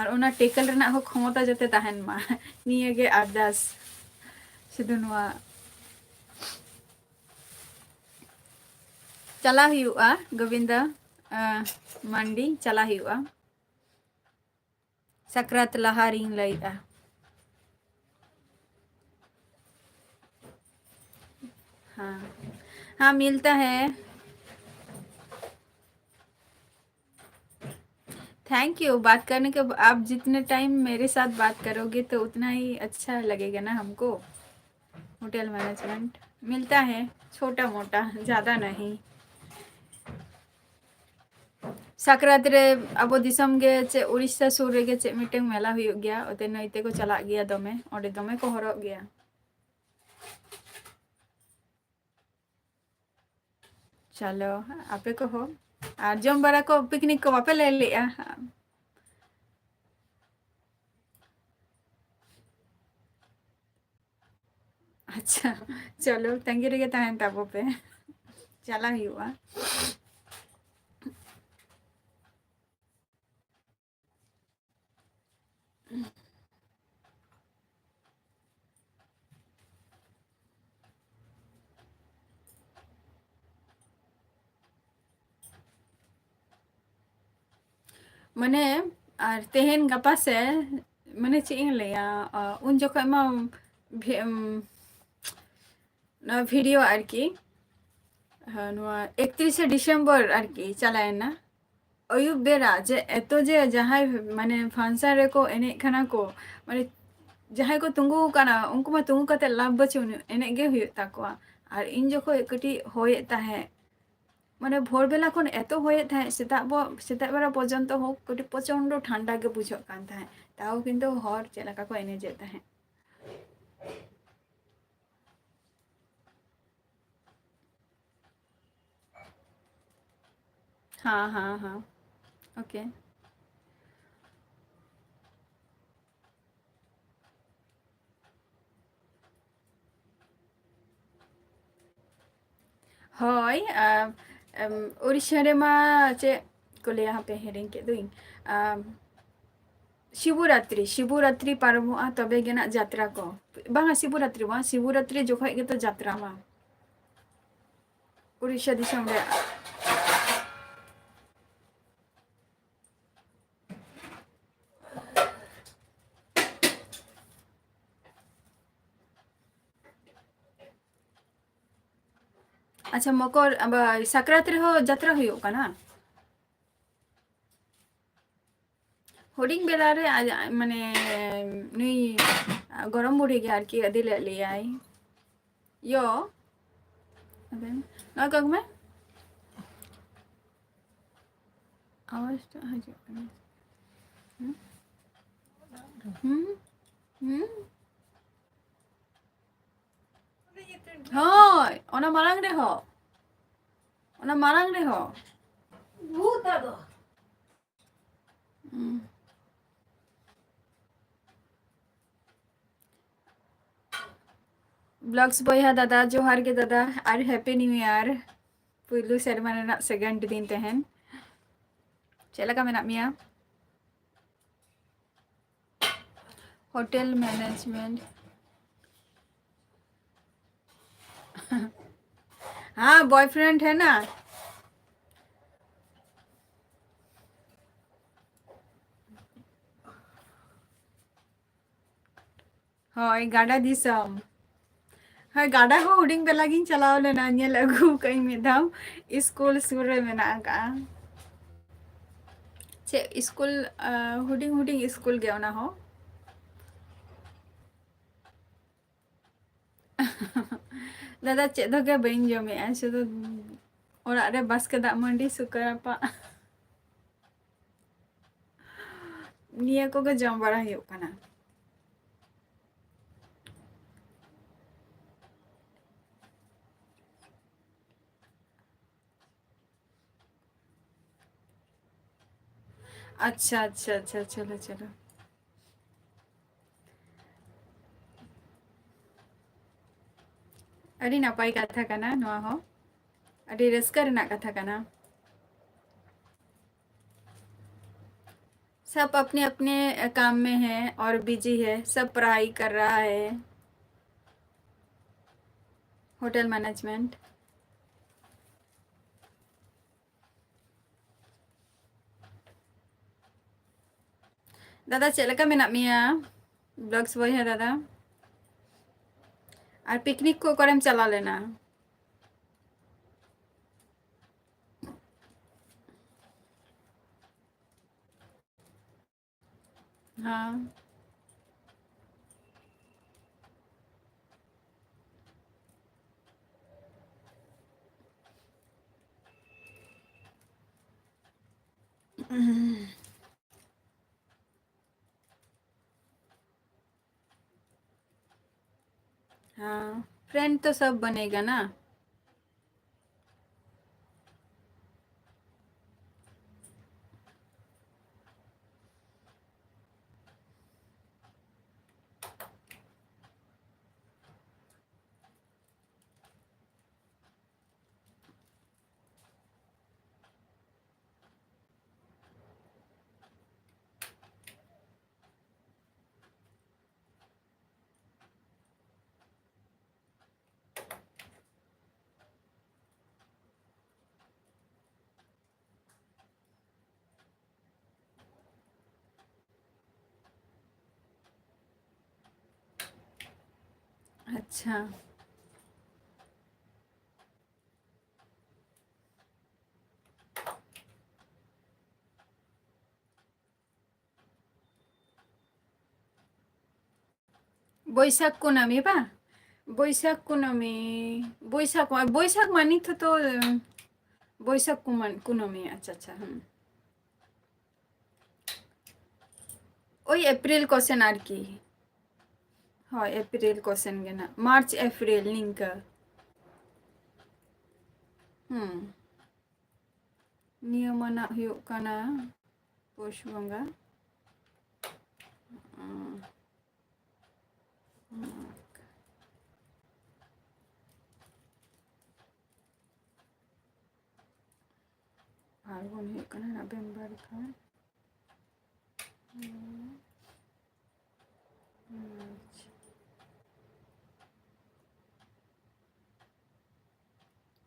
ᱟᱨ ᱚᱱᱟ ᱴᱮᱠᱮᱞ ᱨᱮᱱᱟᱜ ᱦᱚᱸ ᱠᱷᱚᱢᱚᱛᱟ ᱡᱟᱛᱮ ᱛᱟᱦᱮᱱ ᱢᱟ, ᱱᱤᱭᱟᱹ ᱜᱮ ᱟᱨᱫᱟᱥ᱾ ᱥᱩᱫᱷᱩ ᱱᱚᱣᱟ ᱪᱟᱞᱟᱣ ᱦᱩᱭᱩᱜᱼᱟ, ᱜᱳᱵᱤᱱᱫᱟ, ᱟᱸ, ᱢᱟᱱᱰᱤ ᱪᱟᱞᱟᱣ ᱦᱩᱭᱩᱜᱼᱟ᱾ ᱥᱟᱠᱨᱟᱛ ᱞᱟᱦᱟ ᱨᱤᱧ ᱞᱟᱹᱭᱮᱜᱼᱟ᱾ हाँ, हाँ, मिलता है। Thank you. बात करने के ब-, आप जितने टाइम मेरे साथ बात करोगे तो उतना ही अच्छा लगेगा ना हमको। होटल मैनेजमेंट मिलता है, छोटा मोटा, ज़्यादा नहीं। ᱥᱟᱠᱨᱟᱛ ᱨᱮ ᱟᱵᱚ ᱫᱤᱥᱚᱢ ᱜᱮ ᱪᱮᱫ, ᱩᱲᱤᱥᱥᱟ ᱥᱩᱨ ᱨᱮᱜᱮ ᱪᱮᱫ ᱢᱤᱫᱴᱟᱝ ᱢᱮᱞᱟ ᱦᱩᱭᱩᱜ ᱜᱮᱭᱟ, ᱚᱛᱮ ᱱᱟᱹᱭ ᱛᱮᱠᱚ ᱪᱟᱞᱟᱜ ᱜᱮᱭᱟ ᱫᱚᱢᱮ, ᱚᱸᱰᱮ ᱫᱚᱢᱮ ᱠᱚ ᱦᱚᱨᱚᱜ ᱜᱮᱭᱟ᱾ ᱪᱚᱞᱚ, ᱟᱯᱮ ᱠᱚᱦᱚᱸ᱾ ᱟᱨ ᱡᱚᱢ ᱵᱟᱲᱟ ᱠᱚ, ᱯᱤᱠᱱᱤᱠ ᱠᱚ ᱵᱟᱯᱮ ᱞᱟᱹᱭ ᱞᱮᱜᱼᱟ? ᱟᱪᱪᱷᱟ, ᱪᱚᱞᱚ, ᱛᱟᱺᱜᱤ ᱨᱮᱜᱮ ᱛᱟᱦᱮᱱ ᱛᱟᱵᱚ ᱯᱮ᱾ ᱪᱟᱞᱟᱜ ᱦᱩᱭᱩᱜᱼᱟ᱾ ᱢᱟᱱᱮ, ᱟᱨ ᱛᱮᱦᱮᱧ ᱜᱟᱯᱟ ᱥᱮ, ᱢᱟᱱᱮ, ᱪᱮᱫ ᱤᱧ ᱞᱟᱹᱭᱟ, ᱟ, ᱩᱱ ᱡᱚᱠᱷᱚᱡ ᱢᱟ ᱵᱷᱤ-, ᱩᱢ, ᱱᱚᱣᱟ ᱵᱷᱤᱰᱤᱭᱳ ᱟᱨᱠᱤ, ᱦᱮᱸ, ᱱᱚᱣᱟ ᱮᱠᱛᱨᱤᱥᱮ ᱰᱤᱥᱮᱢᱵᱚᱨ ᱟᱨᱠᱤ ᱪᱟᱞᱟᱣᱮᱱᱟ, ᱟᱹᱭᱩᱵ ᱵᱮᱲᱟ ᱡᱮ ᱮᱛᱚ ᱡᱮ ᱡᱟᱦᱟᱸᱭ, ᱢᱟᱱᱮ, ᱯᱷᱟᱱᱥᱟᱱ ᱨᱮᱠᱚ ᱮᱱᱮᱡ ᱠᱟᱱᱟ ᱠᱚ, ᱢᱟᱱᱮ, ᱡᱟᱦᱟᱸᱭ ᱠᱚ ᱛᱤᱸᱜᱩ ᱟᱠᱟᱱᱟ, ᱩᱱᱠᱩ ᱢᱟ ᱛᱤᱸᱜᱩ ᱠᱟᱛᱮ ᱞᱟᱵᱷ ᱵᱟᱹᱪᱩᱜ, ᱮᱱᱮᱡ ᱜᱮ ᱦᱩᱭᱩᱜ ᱛᱟᱠᱚᱣᱟ᱾ ᱟᱨ ᱤᱧ ᱡᱚᱠᱷᱚᱡ ᱠᱟᱹᱴᱤᱡ ᱦᱚᱭᱮᱫ ᱛᱟᱦᱮᱸᱫ, ᱢᱟᱱᱮ, ᱵᱷᱳᱨ ᱵᱮᱞᱟ ᱠᱷᱚᱱ ᱮᱛᱚ ᱦᱚᱭᱮᱫ ᱛᱟᱦᱮᱸᱫ, ᱥᱮᱛᱟᱜ ᱵᱚ-, ᱥᱮᱛᱟᱜ ᱵᱮᱲᱟ ᱯᱚᱨᱡᱚᱱᱛᱚ ᱦᱚᱸ ᱠᱟᱹᱴᱤᱡ ᱯᱨᱚᱪᱚᱱᱰᱚ ᱴᱷᱟᱱᱰᱟ ᱜᱮ ᱵᱩᱡᱷᱟᱹᱜ ᱠᱟᱱ ᱛᱟᱦᱮᱸᱫ, ᱛᱟᱣ ᱠᱤᱱᱛᱩ ᱦᱚᱲ ᱪᱮᱫ ᱞᱮᱠᱟ ᱠᱚ ᱮᱱᱮᱡᱮᱫ ᱛᱟᱦᱮᱸᱫ᱾ ᱦᱮᱸ, ᱦᱮᱸ, ᱦᱮᱸ᱾ OK᱾ ᱦᱳᱭ, ᱟ, ᱮᱢ, ᱩᱲᱤᱥᱥᱟ ᱨᱮᱢᱟ ᱪᱮᱫ ᱠᱚ ᱞᱟᱹᱭᱟ, ᱦᱟᱯᱮ ᱦᱤᱲᱤᱧ ᱠᱮᱫ ᱫᱩᱧ᱾ ᱟ, ᱥᱤᱵᱚᱨᱟᱛᱨᱤ, ᱥᱤᱵᱚᱨᱟᱛᱨᱤ ᱯᱟᱨᱚᱢᱚᱜᱼᱟ, ᱛᱚᱵᱮ ᱜᱮ ᱱᱟᱜ ᱡᱟᱛᱨᱟ ᱠᱚ᱾ ᱵᱟᱝᱟ, ᱥᱤᱵᱚᱨᱟᱛᱨᱤ ᱵᱟᱝ, ᱥᱤᱵᱚᱨᱟᱛᱨᱤ ᱡᱚᱠᱷᱚᱡ ᱜᱮᱛᱚ ᱡᱟᱛᱨᱟ ᱢᱟ᱾ ᱩᱲᱤᱥᱥᱟ ᱫᱤᱥᱚᱢ ᱨᱮ᱾ ᱟᱪᱪᱷᱟ, ᱢᱚᱠᱚᱨ, ᱟᱵᱟᱨ ᱥᱟᱠᱨᱟᱛ ᱨᱮᱦᱚᱸ ᱡᱟᱛᱨᱟ ᱦᱩᱭᱩᱜ ᱠᱟᱱᱟ? ᱦᱩᱰᱤᱧ ᱵᱮᱲᱟ ᱨᱮ ᱟᱡ, ᱢᱟᱱᱮ, ᱱᱩᱭ ᱜᱚᱲᱚᱢ ᱵᱩᱲᱦᱤ ᱜᱮ ᱟᱨᱠᱤ ᱟᱹᱫᱤ ᱞᱮᱫ ᱞᱮᱭᱟᱭ᱾ ᱭᱚ, ᱟᱫᱚ ᱱᱚᱣᱟ ᱠᱚ ᱟᱹᱜᱩ ᱢᱮ᱾ ᱟᱣᱟᱡᱽ ᱴᱟᱜ ᱦᱤᱡᱩᱜ ᱠᱟᱱᱟ᱾ ᱦᱩᱸ? ᱦᱩᱸ? ᱦᱩᱸ? ᱦᱳᱭ, ᱚᱱᱟ ᱢᱟᱲᱟᱝ ᱨᱮᱦᱚᱸ᱾ ᱚᱱᱟ ᱢᱟᱲᱟᱝ ᱨᱮᱦᱚᱸ᱾ ᱵᱷᱩᱛ ᱟᱫᱚ᱾ ᱦᱩᱸ᱾ ᱵᱞᱚᱜᱥ ᱵᱚᱭᱦᱟ ᱫᱟᱫᱟ, ᱡᱚᱦᱟᱨ ᱜᱮ ᱫᱟᱫᱟ, ᱟᱨ ᱦᱮᱯᱤ ᱱᱤᱭᱩ ᱤᱭᱟᱨ᱾ ᱯᱩᱭᱞᱩ ᱥᱮᱨᱢᱟ ᱨᱮᱱᱟᱜ ᱥᱮᱠᱮᱱᱰ ᱫᱤᱱ ᱛᱟᱦᱮᱱ᱾ ᱪᱮᱫ ᱞᱮᱠᱟ ᱢᱮᱱᱟᱜ ᱢᱮᱭᱟ? Hotel management. ᱦᱮᱸ, ᱵᱚᱭᱯᱷᱨᱮᱱᱰ ᱦᱮᱱᱟ᱾ ᱦᱳᱭ, ᱜᱟᱰᱟ ᱫᱤᱥᱚᱢ᱾ ᱦᱳᱭ, ᱜᱟᱰᱟ ᱦᱚᱸ ᱦᱩᱰᱤᱧ ᱵᱮᱞᱟ ᱜᱤᱧ ᱪᱟᱞᱟᱣ ᱞᱮᱱᱟ, ᱧᱮᱞ ᱟᱹᱜᱩ ᱠᱟᱜ ᱟᱹᱧ ᱢᱤᱫ ᱫᱷᱟᱣ᱾ ᱥᱠᱩᱞ ᱥᱩᱨ ᱨᱮ ᱢᱮᱱᱟᱜ ᱟᱠᱟᱜᱼᱟ᱾ ᱪᱮᱫ ᱥᱠᱩᱞ? ᱟᱸ, ᱦᱩᱰᱤᱧ ᱦᱩᱰᱤᱧ ᱥᱠᱩᱞ ᱜᱮ ᱚᱱᱟ ᱦᱚᱸ᱾ ᱫᱟᱫᱟ, ᱪᱮᱫ ᱦᱚᱸ ᱜᱮ ᱵᱟᱹᱧ ᱡᱚᱢᱮᱜᱼᱟ, ᱥᱩᱫᱷᱩ ᱚᱲᱟᱜ ᱨᱮ ᱵᱟᱥᱠᱮ ᱫᱟᱜ ᱢᱟᱹᱰᱤ, ᱥᱩᱠᱟᱹ ᱨᱟᱯᱟᱜ, ᱱᱤᱭᱟᱹ ᱠᱚᱜᱮ ᱡᱚᱢ ᱵᱟᱲᱟ ᱦᱩᱭᱩᱜ ᱠᱟᱱᱟ᱾ ᱟᱪᱪᱷᱟ, ᱟᱪᱪᱷᱟ, ᱟᱪᱪᱷᱟ, ᱪᱚᱞᱚ, ᱪᱚᱞᱚ᱾ ᱟᱹᱰᱤ ᱱᱟᱯᱟᱭ ᱠᱟᱛᱷᱟ ᱠᱟᱱᱟ ᱱᱚᱣᱟ ᱦᱚᱸ, ᱟᱹᱰᱤ ᱨᱟᱹᱥᱠᱟᱹ ᱨᱮᱱᱟᱜ ᱠᱟᱛᱷᱟ ᱠᱟᱱᱟ᱾ सब अपने अपने काम में है और बिजी है, सब पढ़ाई कर रहा है, होटल मैनेजमेंट। ᱫᱟᱫᱟ, ᱪᱮᱫ ᱞᱮᱠᱟ ᱢᱮᱱᱟᱜ ᱢᱮᱭᱟ? ᱵᱞᱚᱜᱥ ᱵᱚᱭᱦᱟ ᱫᱟᱫᱟ, ᱟᱨ ᱯᱤᱠᱱᱤᱠ ᱠᱚ ᱚᱠᱟᱨᱮᱢ ᱪᱟᱞᱟᱣ ᱞᱮᱱᱟ? ᱦᱮᱸ᱾ हाँ, फ्रेंड तो सब बनेगा ना। ᱟᱪᱪᱷᱟ᱾ ᱵᱳᱭᱥᱟᱠᱷ ᱠᱩᱱᱟᱹᱢᱤ ᱵᱟ? ᱵᱳᱭᱥᱟᱠᱷ ᱠᱩᱱᱟᱹᱢᱤ, ᱵᱳᱭᱥᱟᱠᱷ ᱢᱟ, ᱵᱳᱭᱥᱟᱠᱷ ᱢᱟ ᱱᱤᱛ ᱦᱚᱸᱛᱚ, ᱵᱳᱭᱥᱟᱠᱷ ᱠᱩᱢᱟᱹ-, ᱠᱩᱱᱟᱹᱢᱤ, ᱟᱪᱪᱷᱟ, ᱟᱪᱪᱷᱟ, ᱦᱩᱸ᱾ ᱳᱭ ᱮᱯᱨᱤᱞ ᱠᱚ ᱥᱮᱱ ᱟᱨᱠᱤ᱾ ᱦᱳᱭ, ᱮᱯᱨᱤᱞ ᱠᱚ ᱥᱮᱱ ᱜᱮ ᱱᱟᱜ, ᱢᱟᱨᱪ, ᱮᱯᱨᱤᱞ ᱱᱤᱝᱠᱟᱹ᱾ ᱦᱩᱸ᱾ ᱱᱤᱭᱟᱹ ᱢᱟ ᱱᱟᱜ ᱦᱩᱭᱩᱜ ᱠᱟᱱᱟ ᱯᱩᱥ ᱵᱚᱸᱜᱟ᱾ ᱩᱸ, ᱩᱸ᱾ ᱯᱷᱟᱹᱜᱩᱱ ᱦᱩᱭᱩᱜ ᱠᱟᱱᱟ ᱱᱚᱵᱷᱮᱢᱵᱚᱨ ᱠᱷᱚᱱ᱾ ᱦᱩᱸ᱾ ᱢᱟᱨᱪ᱾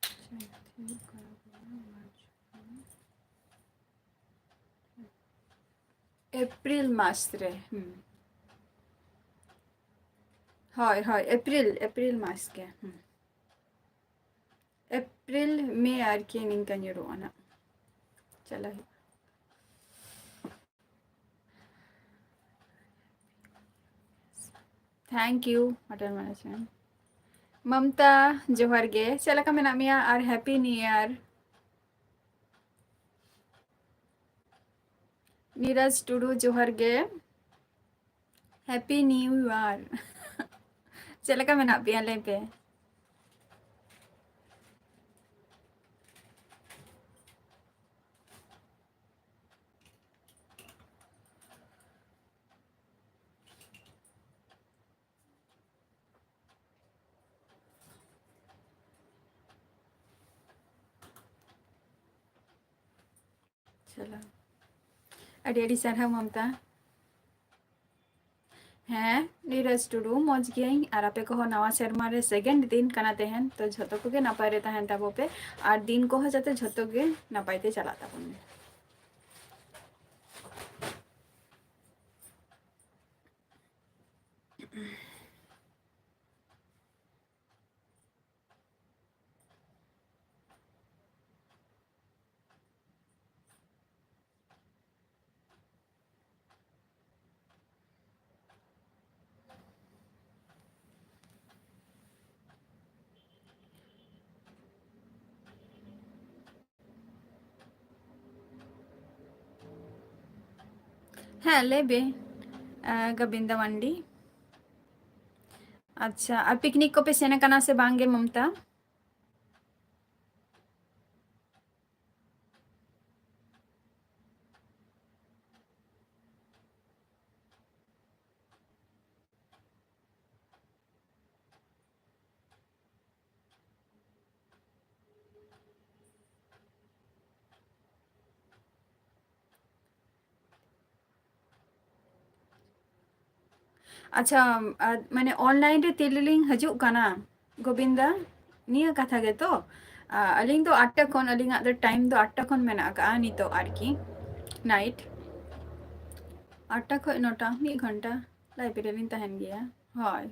ᱪᱟᱹᱛ ᱦᱩᱭᱩᱜ ᱠᱟᱱᱟ ᱢᱟᱨᱪ ᱠᱷᱚᱱ᱾ ᱮᱯᱨᱤᱞ ᱢᱟᱥ ᱨᱮ, ᱦᱩᱸ᱾ ᱦᱳᱭ, ᱦᱳᱭ, ᱮᱯᱨᱤᱞ, ᱮᱯᱨᱤᱞ ᱢᱟᱥ ᱜᱮ, ᱦᱩᱸ᱾ ᱮᱯᱨᱤᱞ, ᱢᱮ ᱟᱨᱠᱤ ᱱᱤᱝᱠᱟ ᱧᱩᱨᱩᱜᱼᱟ ᱱᱟᱜ᱾ ᱪᱟᱞᱟᱜ ᱦᱩᱭᱩᱜᱼᱟ᱾ Thank you, hotel management. Mamta, ᱡᱚᱦᱟᱨ ᱜᱮ᱾ ᱪᱮᱫ ᱞᱮᱠᱟ ᱢᱮᱱᱟᱜ ᱢᱮᱭᱟ? ᱟᱨ Happy New Year᱾ ᱱᱤᱨᱟᱡᱽ ᱴᱩᱰᱩ, ᱡᱚᱦᱟᱨ ᱜᱮ᱾ Happy New Year. ᱪᱮᱫ ᱞᱮᱠᱟ ᱢᱮᱱᱟᱜ ᱯᱮᱭᱟ, ᱞᱟᱹᱭ ᱯᱮ? ᱪᱚᱞᱚ, ᱟᱹᱰᱤ ᱟᱹᱰᱤ ᱥᱟᱨᱦᱟᱣ ᱢᱚᱢᱛᱟ᱾ ᱦᱮᱸ, ᱱᱤᱨᱟᱡᱽ ᱴᱩᱰᱩ, ᱢᱚᱡᱽ ᱜᱤᱭᱟᱹᱧ᱾ ᱟᱨ ᱟᱯᱮ ᱠᱚᱦᱚᱸ ᱱᱟᱣᱟ ᱥᱮᱨᱢᱟ ᱨᱮ second ᱫᱤᱱ ᱠᱟᱱᱟ ᱛᱮᱦᱮᱧ, ᱛᱚ ᱡᱷᱚᱛᱚ ᱠᱚᱜᱮ ᱱᱟᱯᱟᱭ ᱨᱮ ᱛᱟᱦᱮᱱ ᱛᱟᱵᱚ ᱯᱮ, ᱟᱨ ᱫᱤᱱ ᱠᱚᱦᱚᱸ ᱡᱟᱛᱮ ᱡᱷᱚᱛᱚ ᱜᱮ ᱱᱟᱯᱟᱭ ᱛᱮ ᱪᱟᱞᱟᱜ ᱛᱟᱵᱚᱱ ᱢᱟ᱾ ᱦᱮᱸ, ᱞᱟᱹᱭ ᱵᱤᱱ, ᱟᱸ, ᱜᱳᱵᱤᱱᱫᱟ ᱢᱟᱱᱰᱤ᱾ ᱟᱪᱪᱷᱟ, ᱟᱨ picnic ᱠᱚᱯᱮ ᱥᱮᱱ ᱟᱠᱟᱱᱟ ᱥᱮ ᱵᱟᱝ ᱜᱮ, ᱢᱚᱢᱛᱟ? ᱟᱪᱪᱷᱟ, ᱟᱨ ᱢᱟᱱᱮ online ᱨᱮ ᱛᱤᱨᱮᱞᱤᱧ ᱦᱤᱡᱩᱜ ᱠᱟᱱᱟ, ᱜᱳᱵᱤᱱᱫᱟ? ᱱᱤᱭᱟᱹ ᱠᱟᱛᱷᱟ ᱜᱮᱛᱚ? ᱟ, ᱟᱹᱞᱤᱧ ᱫᱚ ᱟᱴ ᱴᱟ ᱠᱷᱚᱱ, ᱟᱹᱞᱤᱧᱟᱜ ᱫᱚ time ᱫᱚ ᱟᱴ ᱴᱟ ᱠᱷᱚᱱ ᱢᱮᱱᱟᱜ ᱟᱠᱟᱫᱼᱟ ᱱᱤᱛᱚᱜ ᱟᱨᱠᱤ, night ᱟᱴ ᱴᱟ ᱠᱷᱚᱱ ᱱᱚ ᱴᱟ, ᱢᱤᱫ ᱜᱷᱚᱱᱴᱟ library ᱨᱮᱞᱤᱧ ᱛᱟᱦᱮᱱ ᱜᱮᱭᱟ᱾ ᱦᱳᱭ,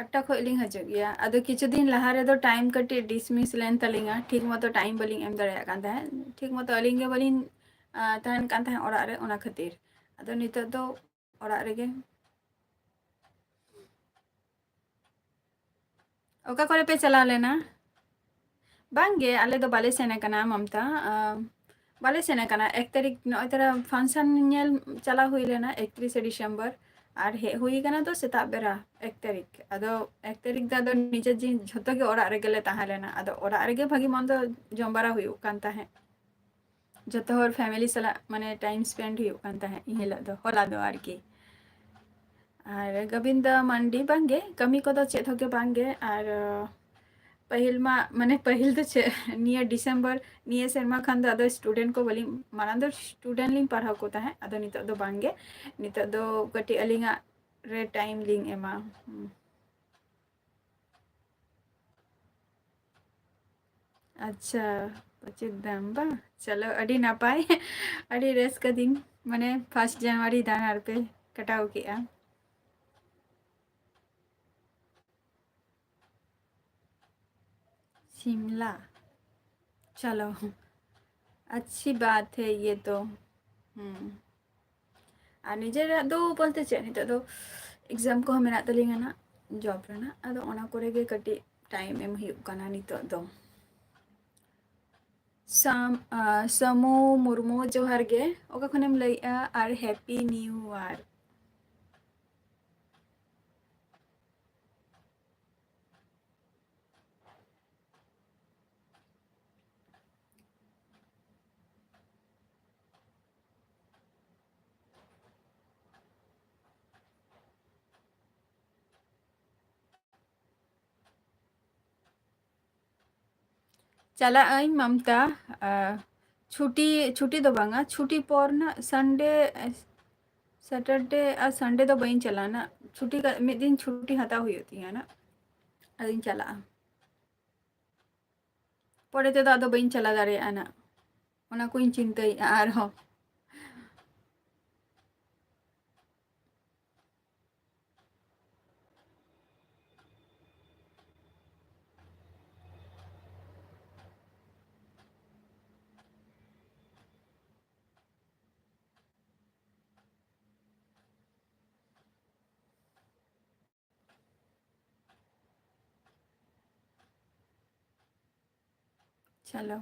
ᱟᱴ ᱴᱟ ᱠᱷᱚᱱ ᱞᱤᱧ ᱦᱤᱡᱩᱜ ᱜᱮᱭᱟ᱾ ᱟᱫᱚ ᱠᱤᱪᱷᱩ ᱫᱤᱱ ᱞᱟᱦᱟ ᱨᱮᱫᱚ time ᱠᱟᱹᱴᱤᱡ dismiss ᱞᱮᱱ ᱛᱟᱹᱞᱤᱧᱟ, ᱴᱷᱤᱠ ᱢᱚᱛᱚ time ᱵᱟᱹᱞᱤᱧ ᱮᱢ ᱫᱟᱲᱮᱭᱟᱜ ᱠᱟᱱ ᱛᱟᱦᱮᱸᱫ, ᱴᱷᱤᱠ ᱢᱚᱛᱚ ᱟᱹᱞᱤᱧ ᱜᱮ ᱵᱟᱹᱞᱤᱧ, ᱟ, ᱛᱟᱦᱮᱱ ᱠᱟᱱ ᱛᱟᱦᱮᱸᱫ ᱚᱲᱟᱜ ᱨᱮ, ᱚᱱᱟ ᱠᱷᱟᱹᱛᱤᱨ᱾ ᱟᱫᱚ ᱱᱤᱛᱚᱜ ᱫᱚ ᱚᱲᱟᱜ ᱨᱮᱜᱮ᱾ ᱚᱠᱟ ᱠᱚᱨᱮ ᱯᱮ ᱪᱟᱞᱟᱣ ᱞᱮᱱᱟ? ᱵᱟᱝᱜᱮ, ᱟᱞᱮ ᱫᱚ ᱵᱟᱞᱮ ᱥᱮᱱ ᱟᱠᱟᱱᱟ ᱢᱚᱢᱛᱟ᱾ ᱟᱢ, ᱵᱟᱞᱮ ᱥᱮᱱ ᱟᱠᱟᱱᱟ᱾ ᱮᱠ ᱛᱟᱹᱨᱤᱠᱷ ᱱᱚᱜᱼᱚᱭ ᱛᱚᱨᱟ function ᱧᱮᱞ ᱪᱟᱞᱟᱣ ᱦᱩᱭ ᱞᱮᱱᱟ, ᱮᱠᱛᱨᱤᱥᱮ ᱰᱤᱥᱮᱢᱵᱚᱨ, ᱟᱨ ᱦᱮᱡ ᱦᱩᱭ ᱟᱠᱟᱱᱟ ᱫᱚ ᱥᱮᱛᱟᱜ ᱵᱮᱲᱟ, ᱮᱠ ᱛᱟᱹᱨᱤᱠᱷ᱾ ᱟᱫᱚ ᱮᱠ ᱛᱟᱹᱨᱤᱠᱷ ᱫᱚ ᱟᱫᱚ ᱱᱤᱡᱮ ᱡᱤ-, ᱡᱷᱚᱛᱚ ᱜᱮ ᱚᱲᱟᱜ ᱨᱮᱜᱮ ᱞᱮ ᱛᱟᱦᱮᱸ ᱞᱮᱱᱟ᱾ ᱟᱫᱚ ᱚᱲᱟᱜ ᱨᱮᱜᱮ ᱵᱷᱟᱹᱜᱤ ᱢᱚᱱᱫᱚ ᱡᱚᱢ ᱵᱟᱲᱟ ᱦᱩᱭᱩᱜ ᱠᱟᱱ ᱛᱟᱦᱮᱸᱫ, ᱡᱷᱚᱛᱚ ᱦᱚᱲ family ᱥᱟᱞᱟᱜ ᱢᱟᱱᱮ time spend ᱦᱩᱭᱩᱜ ᱠᱟᱱ ᱛᱟᱦᱮᱸᱫ ᱮᱱ ᱦᱤᱞᱳᱜ ᱫᱚ, ᱦᱚᱞᱟ ᱫᱚ ᱟᱨᱠᱤ᱾ ᱟᱨ ᱜᱳᱵᱤᱱᱫᱟ ᱢᱟᱱᱰᱤ ᱵᱟᱝᱜᱮ, ᱠᱟᱹᱢᱤ ᱠᱚᱫᱚ ᱪᱮᱫ ᱦᱚᱸ ᱜᱮ ᱵᱟᱝᱜᱮ᱾ ᱟᱨ, ᱟᱸ, ᱯᱟᱹᱦᱤᱞ ᱢᱟ, ᱢᱟᱱᱮ, ᱯᱟᱹᱦᱤᱞ ᱫᱚ ᱪᱮᱫ, ᱱᱤᱭᱟᱹ ᱰᱤᱥᱮᱢᱵᱚᱨ, ᱱᱤᱭᱟᱹ ᱥᱮᱨᱢᱟ ᱠᱷᱟᱱ ᱫᱚ ᱟᱫᱚ student ᱠᱚ ᱵᱟᱹᱞᱤᱧ, ᱢᱟᱲᱟᱝ ᱫᱚ student ᱞᱤᱧ ᱯᱟᱲᱦᱟᱣ ᱠᱚ ᱛᱟᱦᱮᱸᱫ, ᱟᱫᱚ ᱱᱤᱛᱚᱜ ᱫᱚ ᱵᱟᱝᱜᱮ᱾ ᱱᱤᱛᱚᱜ ᱫᱚ ᱠᱟᱹᱴᱤᱡ ᱟᱹᱞᱤᱧᱟᱜ ᱨᱮ time ᱞᱤᱧ ᱮᱢᱟ᱾ ᱦᱩᱸ᱾ ᱟᱪᱪᱷᱟ, ᱯᱟᱪᱮᱫ ᱫᱟᱢ ᱵᱟᱝ? ᱪᱚᱞᱚ, ᱟᱹᱰᱤ ᱱᱟᱯᱟᱭ᱾ ᱟᱹᱰᱤ ᱨᱟᱹᱥᱠᱟᱹ ᱫᱤᱱ, ᱢᱟᱱᱮ, first January ᱫᱟᱬᱟ ᱨᱮᱯᱮ ᱠᱟᱴᱟᱣ ᱠᱮᱜᱼᱟ᱾ ᱥᱤᱢᱞᱟ, ᱪᱚᱞᱚ, ᱟᱪᱪᱷᱤ ᱵᱟᱛ ᱦᱮ ᱭᱮ ᱛᱚ᱾ ᱦᱩᱸ᱾ ᱟᱨ ᱱᱤᱡᱮᱨᱟᱜ ᱫᱚ ᱵᱚᱞᱛᱮ ᱪᱮᱫ, ᱱᱤᱛᱚᱜ ᱫᱚ exam ᱠᱚᱦᱚᱸ ᱢᱮᱱᱟᱜ ᱛᱟᱹᱞᱤᱧᱟ ᱱᱟᱜ, job ᱨᱮᱱᱟᱜ, ᱟᱫᱚ ᱚᱱᱟ ᱠᱚᱨᱮ ᱜᱮ ᱠᱟᱹᱴᱤᱡ time ᱮᱢ ᱦᱩᱭᱩᱜ ᱠᱟᱱᱟ ᱱᱤᱛᱚᱜ ᱫᱚ᱾ ᱥᱟᱢ-, ᱟ, ᱥᱟᱢᱩ ᱢᱩᱨᱢᱩ, ᱡᱚᱦᱟᱨ ᱜᱮ᱾ ᱚᱠᱟ ᱠᱷᱚᱱᱮᱢ ᱞᱟᱹᱭᱮᱜᱼᱟ? ᱟᱨ Happy New Year᱾ ᱪᱟᱞᱟᱜ ᱟᱹᱧ ᱢᱟᱢᱛᱟ, ᱟᱨ ᱪᱷᱩᱴᱤ, ᱪᱷᱩᱴᱤ ᱫᱚ ᱵᱟᱝᱟ, ᱪᱷᱩᱴᱤ ᱯᱚᱨ ᱱᱟᱜ Sunday, Saturday ᱟᱨ Sunday ᱫᱚ ᱵᱟᱹᱧ ᱪᱟᱞᱟᱜᱼᱟ ᱱᱟᱜ᱾ ᱪᱷᱩᱴᱤ ᱠᱟ-, ᱢᱤᱫ ᱫᱤᱱ ᱪᱷᱩᱴᱤ ᱦᱟᱛᱟᱣ ᱦᱩᱭᱩᱜ ᱛᱤᱧᱟᱹ ᱱᱟᱜ, ᱟᱫᱚᱧ ᱪᱟᱞᱟᱜᱼᱟ᱾ ᱯᱚᱨᱮ ᱛᱮᱫᱚ ᱟᱫᱚ ᱵᱟᱹᱧ ᱪᱟᱞᱟᱣ ᱫᱟᱲᱮᱭᱟᱜᱼᱟ ᱱᱟᱜ, ᱚᱱᱟ ᱠᱚᱧ ᱪᱤᱱᱛᱟᱹᱭᱮᱫᱼᱟ ᱟᱨᱦᱚᱸ᱾ ᱪᱚᱞᱚ᱾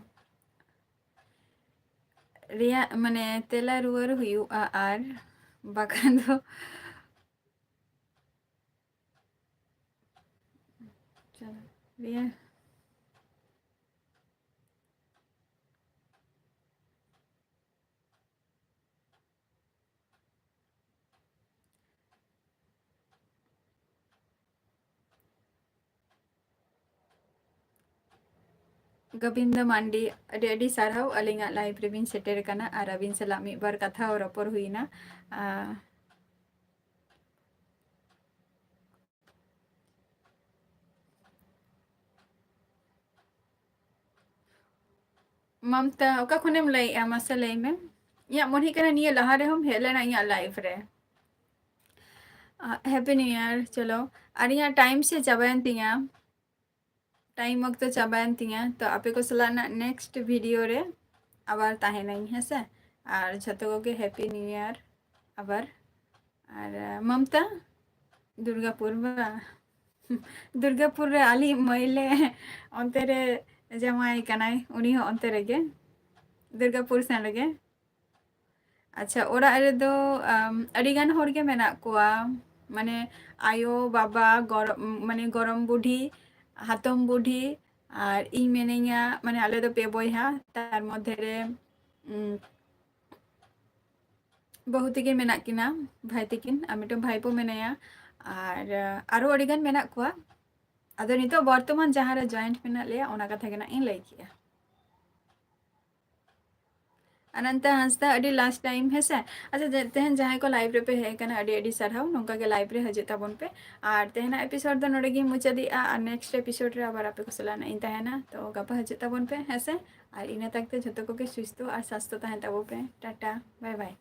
ᱨᱮᱭᱟᱜ ᱢᱟᱱᱮ ᱛᱮᱞᱟ ᱨᱩᱣᱟᱹᱲ ᱦᱩᱭᱩᱜᱼᱟ, ᱟᱨ ᱵᱟᱠᱷᱟᱱ ᱫᱚ ᱪᱚᱞᱚ, ᱨᱮᱭᱟᱲ᱾ ᱜᱳᱵᱤᱱᱫᱚ ᱢᱟᱱᱰᱤ, ᱟᱹᱰᱤ ᱟᱹᱰᱤ ᱥᱟᱨᱦᱟᱣ ᱟᱹᱞᱤᱧᱟᱜ live ᱨᱮᱵᱤᱱ ᱥᱮᱴᱮᱨ ᱟᱠᱟᱱᱟ ᱟᱨ ᱟᱹᱵᱤᱱ ᱥᱟᱞᱟᱜ ᱢᱤᱫ ᱵᱟᱨ ᱠᱟᱛᱷᱟ ᱦᱚᱸ ᱨᱚᱯᱚᱲ ᱦᱩᱭᱱᱟ᱾ ᱟᱸ, ᱢᱟᱢᱛᱟ, ᱚᱠᱟ ᱠᱷᱚᱱᱮᱢ ᱞᱟᱹᱭᱮᱜᱼᱟ? ᱢᱟᱥᱮ ᱞᱟᱹᱭ ᱢᱮ᱾ ᱤᱧᱟᱹᱜ ᱢᱚᱱᱮ ᱦᱩᱭᱩᱜ ᱠᱟᱱᱟ ᱱᱤᱭᱟᱹ ᱞᱟᱦᱟ ᱨᱮᱦᱚᱸᱢ ᱦᱮᱡ ᱞᱮᱱᱟ ᱤᱧᱟᱹᱜ live ᱨᱮ᱾ ᱟᱸ, Happy New Year᱾ ᱪᱚᱞᱚ, ᱟᱨ ᱤᱧᱟᱹᱜ time ᱥᱮ ᱪᱟᱵᱟᱭᱮᱱ ᱛᱤᱧᱟ, time ᱚᱠᱛᱚ ᱪᱟᱵᱟᱭᱮᱱ ᱛᱤᱧᱟ᱾ ᱛᱚ ᱟᱯᱮ ᱠᱚ ᱥᱟᱞᱟᱜ ᱱᱟᱜ next video ᱨᱮ ᱟᱵᱟᱨ ᱛᱟᱦᱮᱱᱟᱹᱧ, ᱦᱮᱸ ᱥᱮ? ᱟᱨ ᱡᱷᱚᱛᱚ ᱠᱚᱜᱮ Happy New Year ᱟᱵᱟᱨ᱾ ᱟᱨ, ᱟᱸ, ᱢᱚᱢᱛᱟ, ᱫᱩᱨᱜᱟᱯᱩᱨ ᱵᱟ? ᱫᱩᱨᱜᱟᱯᱩᱨ ᱨᱮ ᱟᱞᱮ ᱢᱟᱹᱭᱞᱮ ᱚᱱᱛᱮ ᱨᱮ ᱡᱟᱶᱟᱭ ᱠᱟᱱᱟᱭ, ᱩᱱᱤ ᱦᱚᱸ ᱚᱱᱛᱮ ᱨᱮᱜᱮ, ᱫᱩᱨᱜᱟᱯᱩᱨ ᱥᱮᱱ ᱨᱮᱜᱮ᱾ ᱟᱪᱪᱷᱟ, ᱚᱲᱟᱜ ᱨᱮᱫᱚ, ᱟᱢ, ᱟᱹᱰᱤ ᱜᱟᱱ ᱦᱚᱲ ᱜᱮ ᱢᱮᱱᱟᱜ ᱠᱚᱣᱟ, ᱢᱟᱱᱮ ᱟᱭᱳ, ᱵᱟᱵᱟ, ᱜᱚᱨᱚ-, ᱢᱟᱱᱮ ᱜᱚᱨᱚᱢ ᱵᱩᱰᱷᱤ, ᱦᱟᱛᱚᱢ ᱵᱩᱰᱷᱤ, ᱟᱨ ᱤᱧ ᱢᱤᱱᱟᱹᱧᱟ, ᱢᱟᱱᱮ ᱟᱞᱮ ᱫᱚ ᱯᱮ ᱵᱚᱭᱦᱟ, ᱛᱟᱨ ᱢᱚᱫᱽᱫᱷᱮ ᱨᱮ, ᱩᱢ, ᱵᱟᱹᱦᱩ ᱛᱟᱹᱠᱤᱱ ᱢᱮᱱᱟᱜ ᱠᱤᱱᱟ, ᱵᱷᱟᱭ ᱛᱟᱹᱠᱤᱱ, ᱟᱨ ᱢᱤᱫᱴᱮᱱ ᱵᱷᱟᱭᱯᱳ ᱢᱮᱱᱟᱭᱟ, ᱟᱨ, ᱟᱸ, ᱟᱨᱚ ᱟᱹᱰᱤ ᱜᱟᱱ ᱢᱮᱱᱟᱜ ᱠᱚᱣᱟ᱾ ᱟᱫᱚ ᱱᱤᱛᱚᱜ ᱵᱚᱨᱛᱚᱢᱟᱱ ᱡᱟᱦᱟᱸ ᱨᱮ joint ᱢᱮᱱᱟᱜ ᱞᱮᱭᱟ, ᱚᱱᱟ ᱠᱟᱛᱷᱟ ᱜᱮ ᱱᱟᱜ ᱤᱧ ᱞᱟᱹᱭ ᱠᱮᱜᱼᱟ᱾ ᱚᱱᱚᱱᱛᱟ ᱦᱟᱸᱥᱫᱟ, ᱟᱹᱰᱤ last time, ᱦᱮᱸ ᱥᱮ? ᱟᱪᱪᱷᱟ, ᱡᱮ, ᱛᱮᱦᱮᱧ ᱡᱟᱦᱟᱸᱭ ᱠᱚ live ᱨᱮᱯᱮ ᱦᱮᱡ ᱟᱠᱟᱱᱟ, ᱟᱹᱰᱤ ᱟᱹᱰᱤ ᱥᱟᱨᱦᱟᱣ᱾ ᱱᱚᱝᱠᱟ ᱜᱮ live ᱨᱮ ᱦᱤᱡᱩᱜ ᱛᱟᱵᱚᱱ ᱯᱮ᱾ ᱟᱨ ᱛᱮᱦᱮᱧᱟᱜ episode ᱫᱚ ᱱᱚᱰᱮ ᱜᱤᱧ ᱢᱩᱪᱟᱹᱫᱮᱜᱼᱟ, ᱟᱨ next episode ᱨᱮ ᱟᱵᱟᱨ ᱟᱯᱮ ᱠᱚ ᱥᱟᱞᱟᱜ ᱱᱟᱜ ᱤᱧ ᱛᱟᱦᱮᱱᱟ᱾ ᱛᱚ ᱜᱟᱯᱟ ᱦᱤᱡᱩᱜ ᱛᱟᱵᱚᱱ ᱯᱮ, ᱦᱮᱸ ᱥᱮ? ᱟᱨ ᱤᱱᱟᱹ ᱛᱟᱠ ᱛᱮ ᱡᱷᱚᱛᱚ ᱠᱚᱜᱮ ᱥᱩᱥᱛᱷᱚ ᱟᱨ ᱥᱟᱥᱛᱷᱚ ᱛᱟᱦᱮᱱ ᱛᱟᱵᱚ ᱯᱮ᱾ Tata, bye bye᱾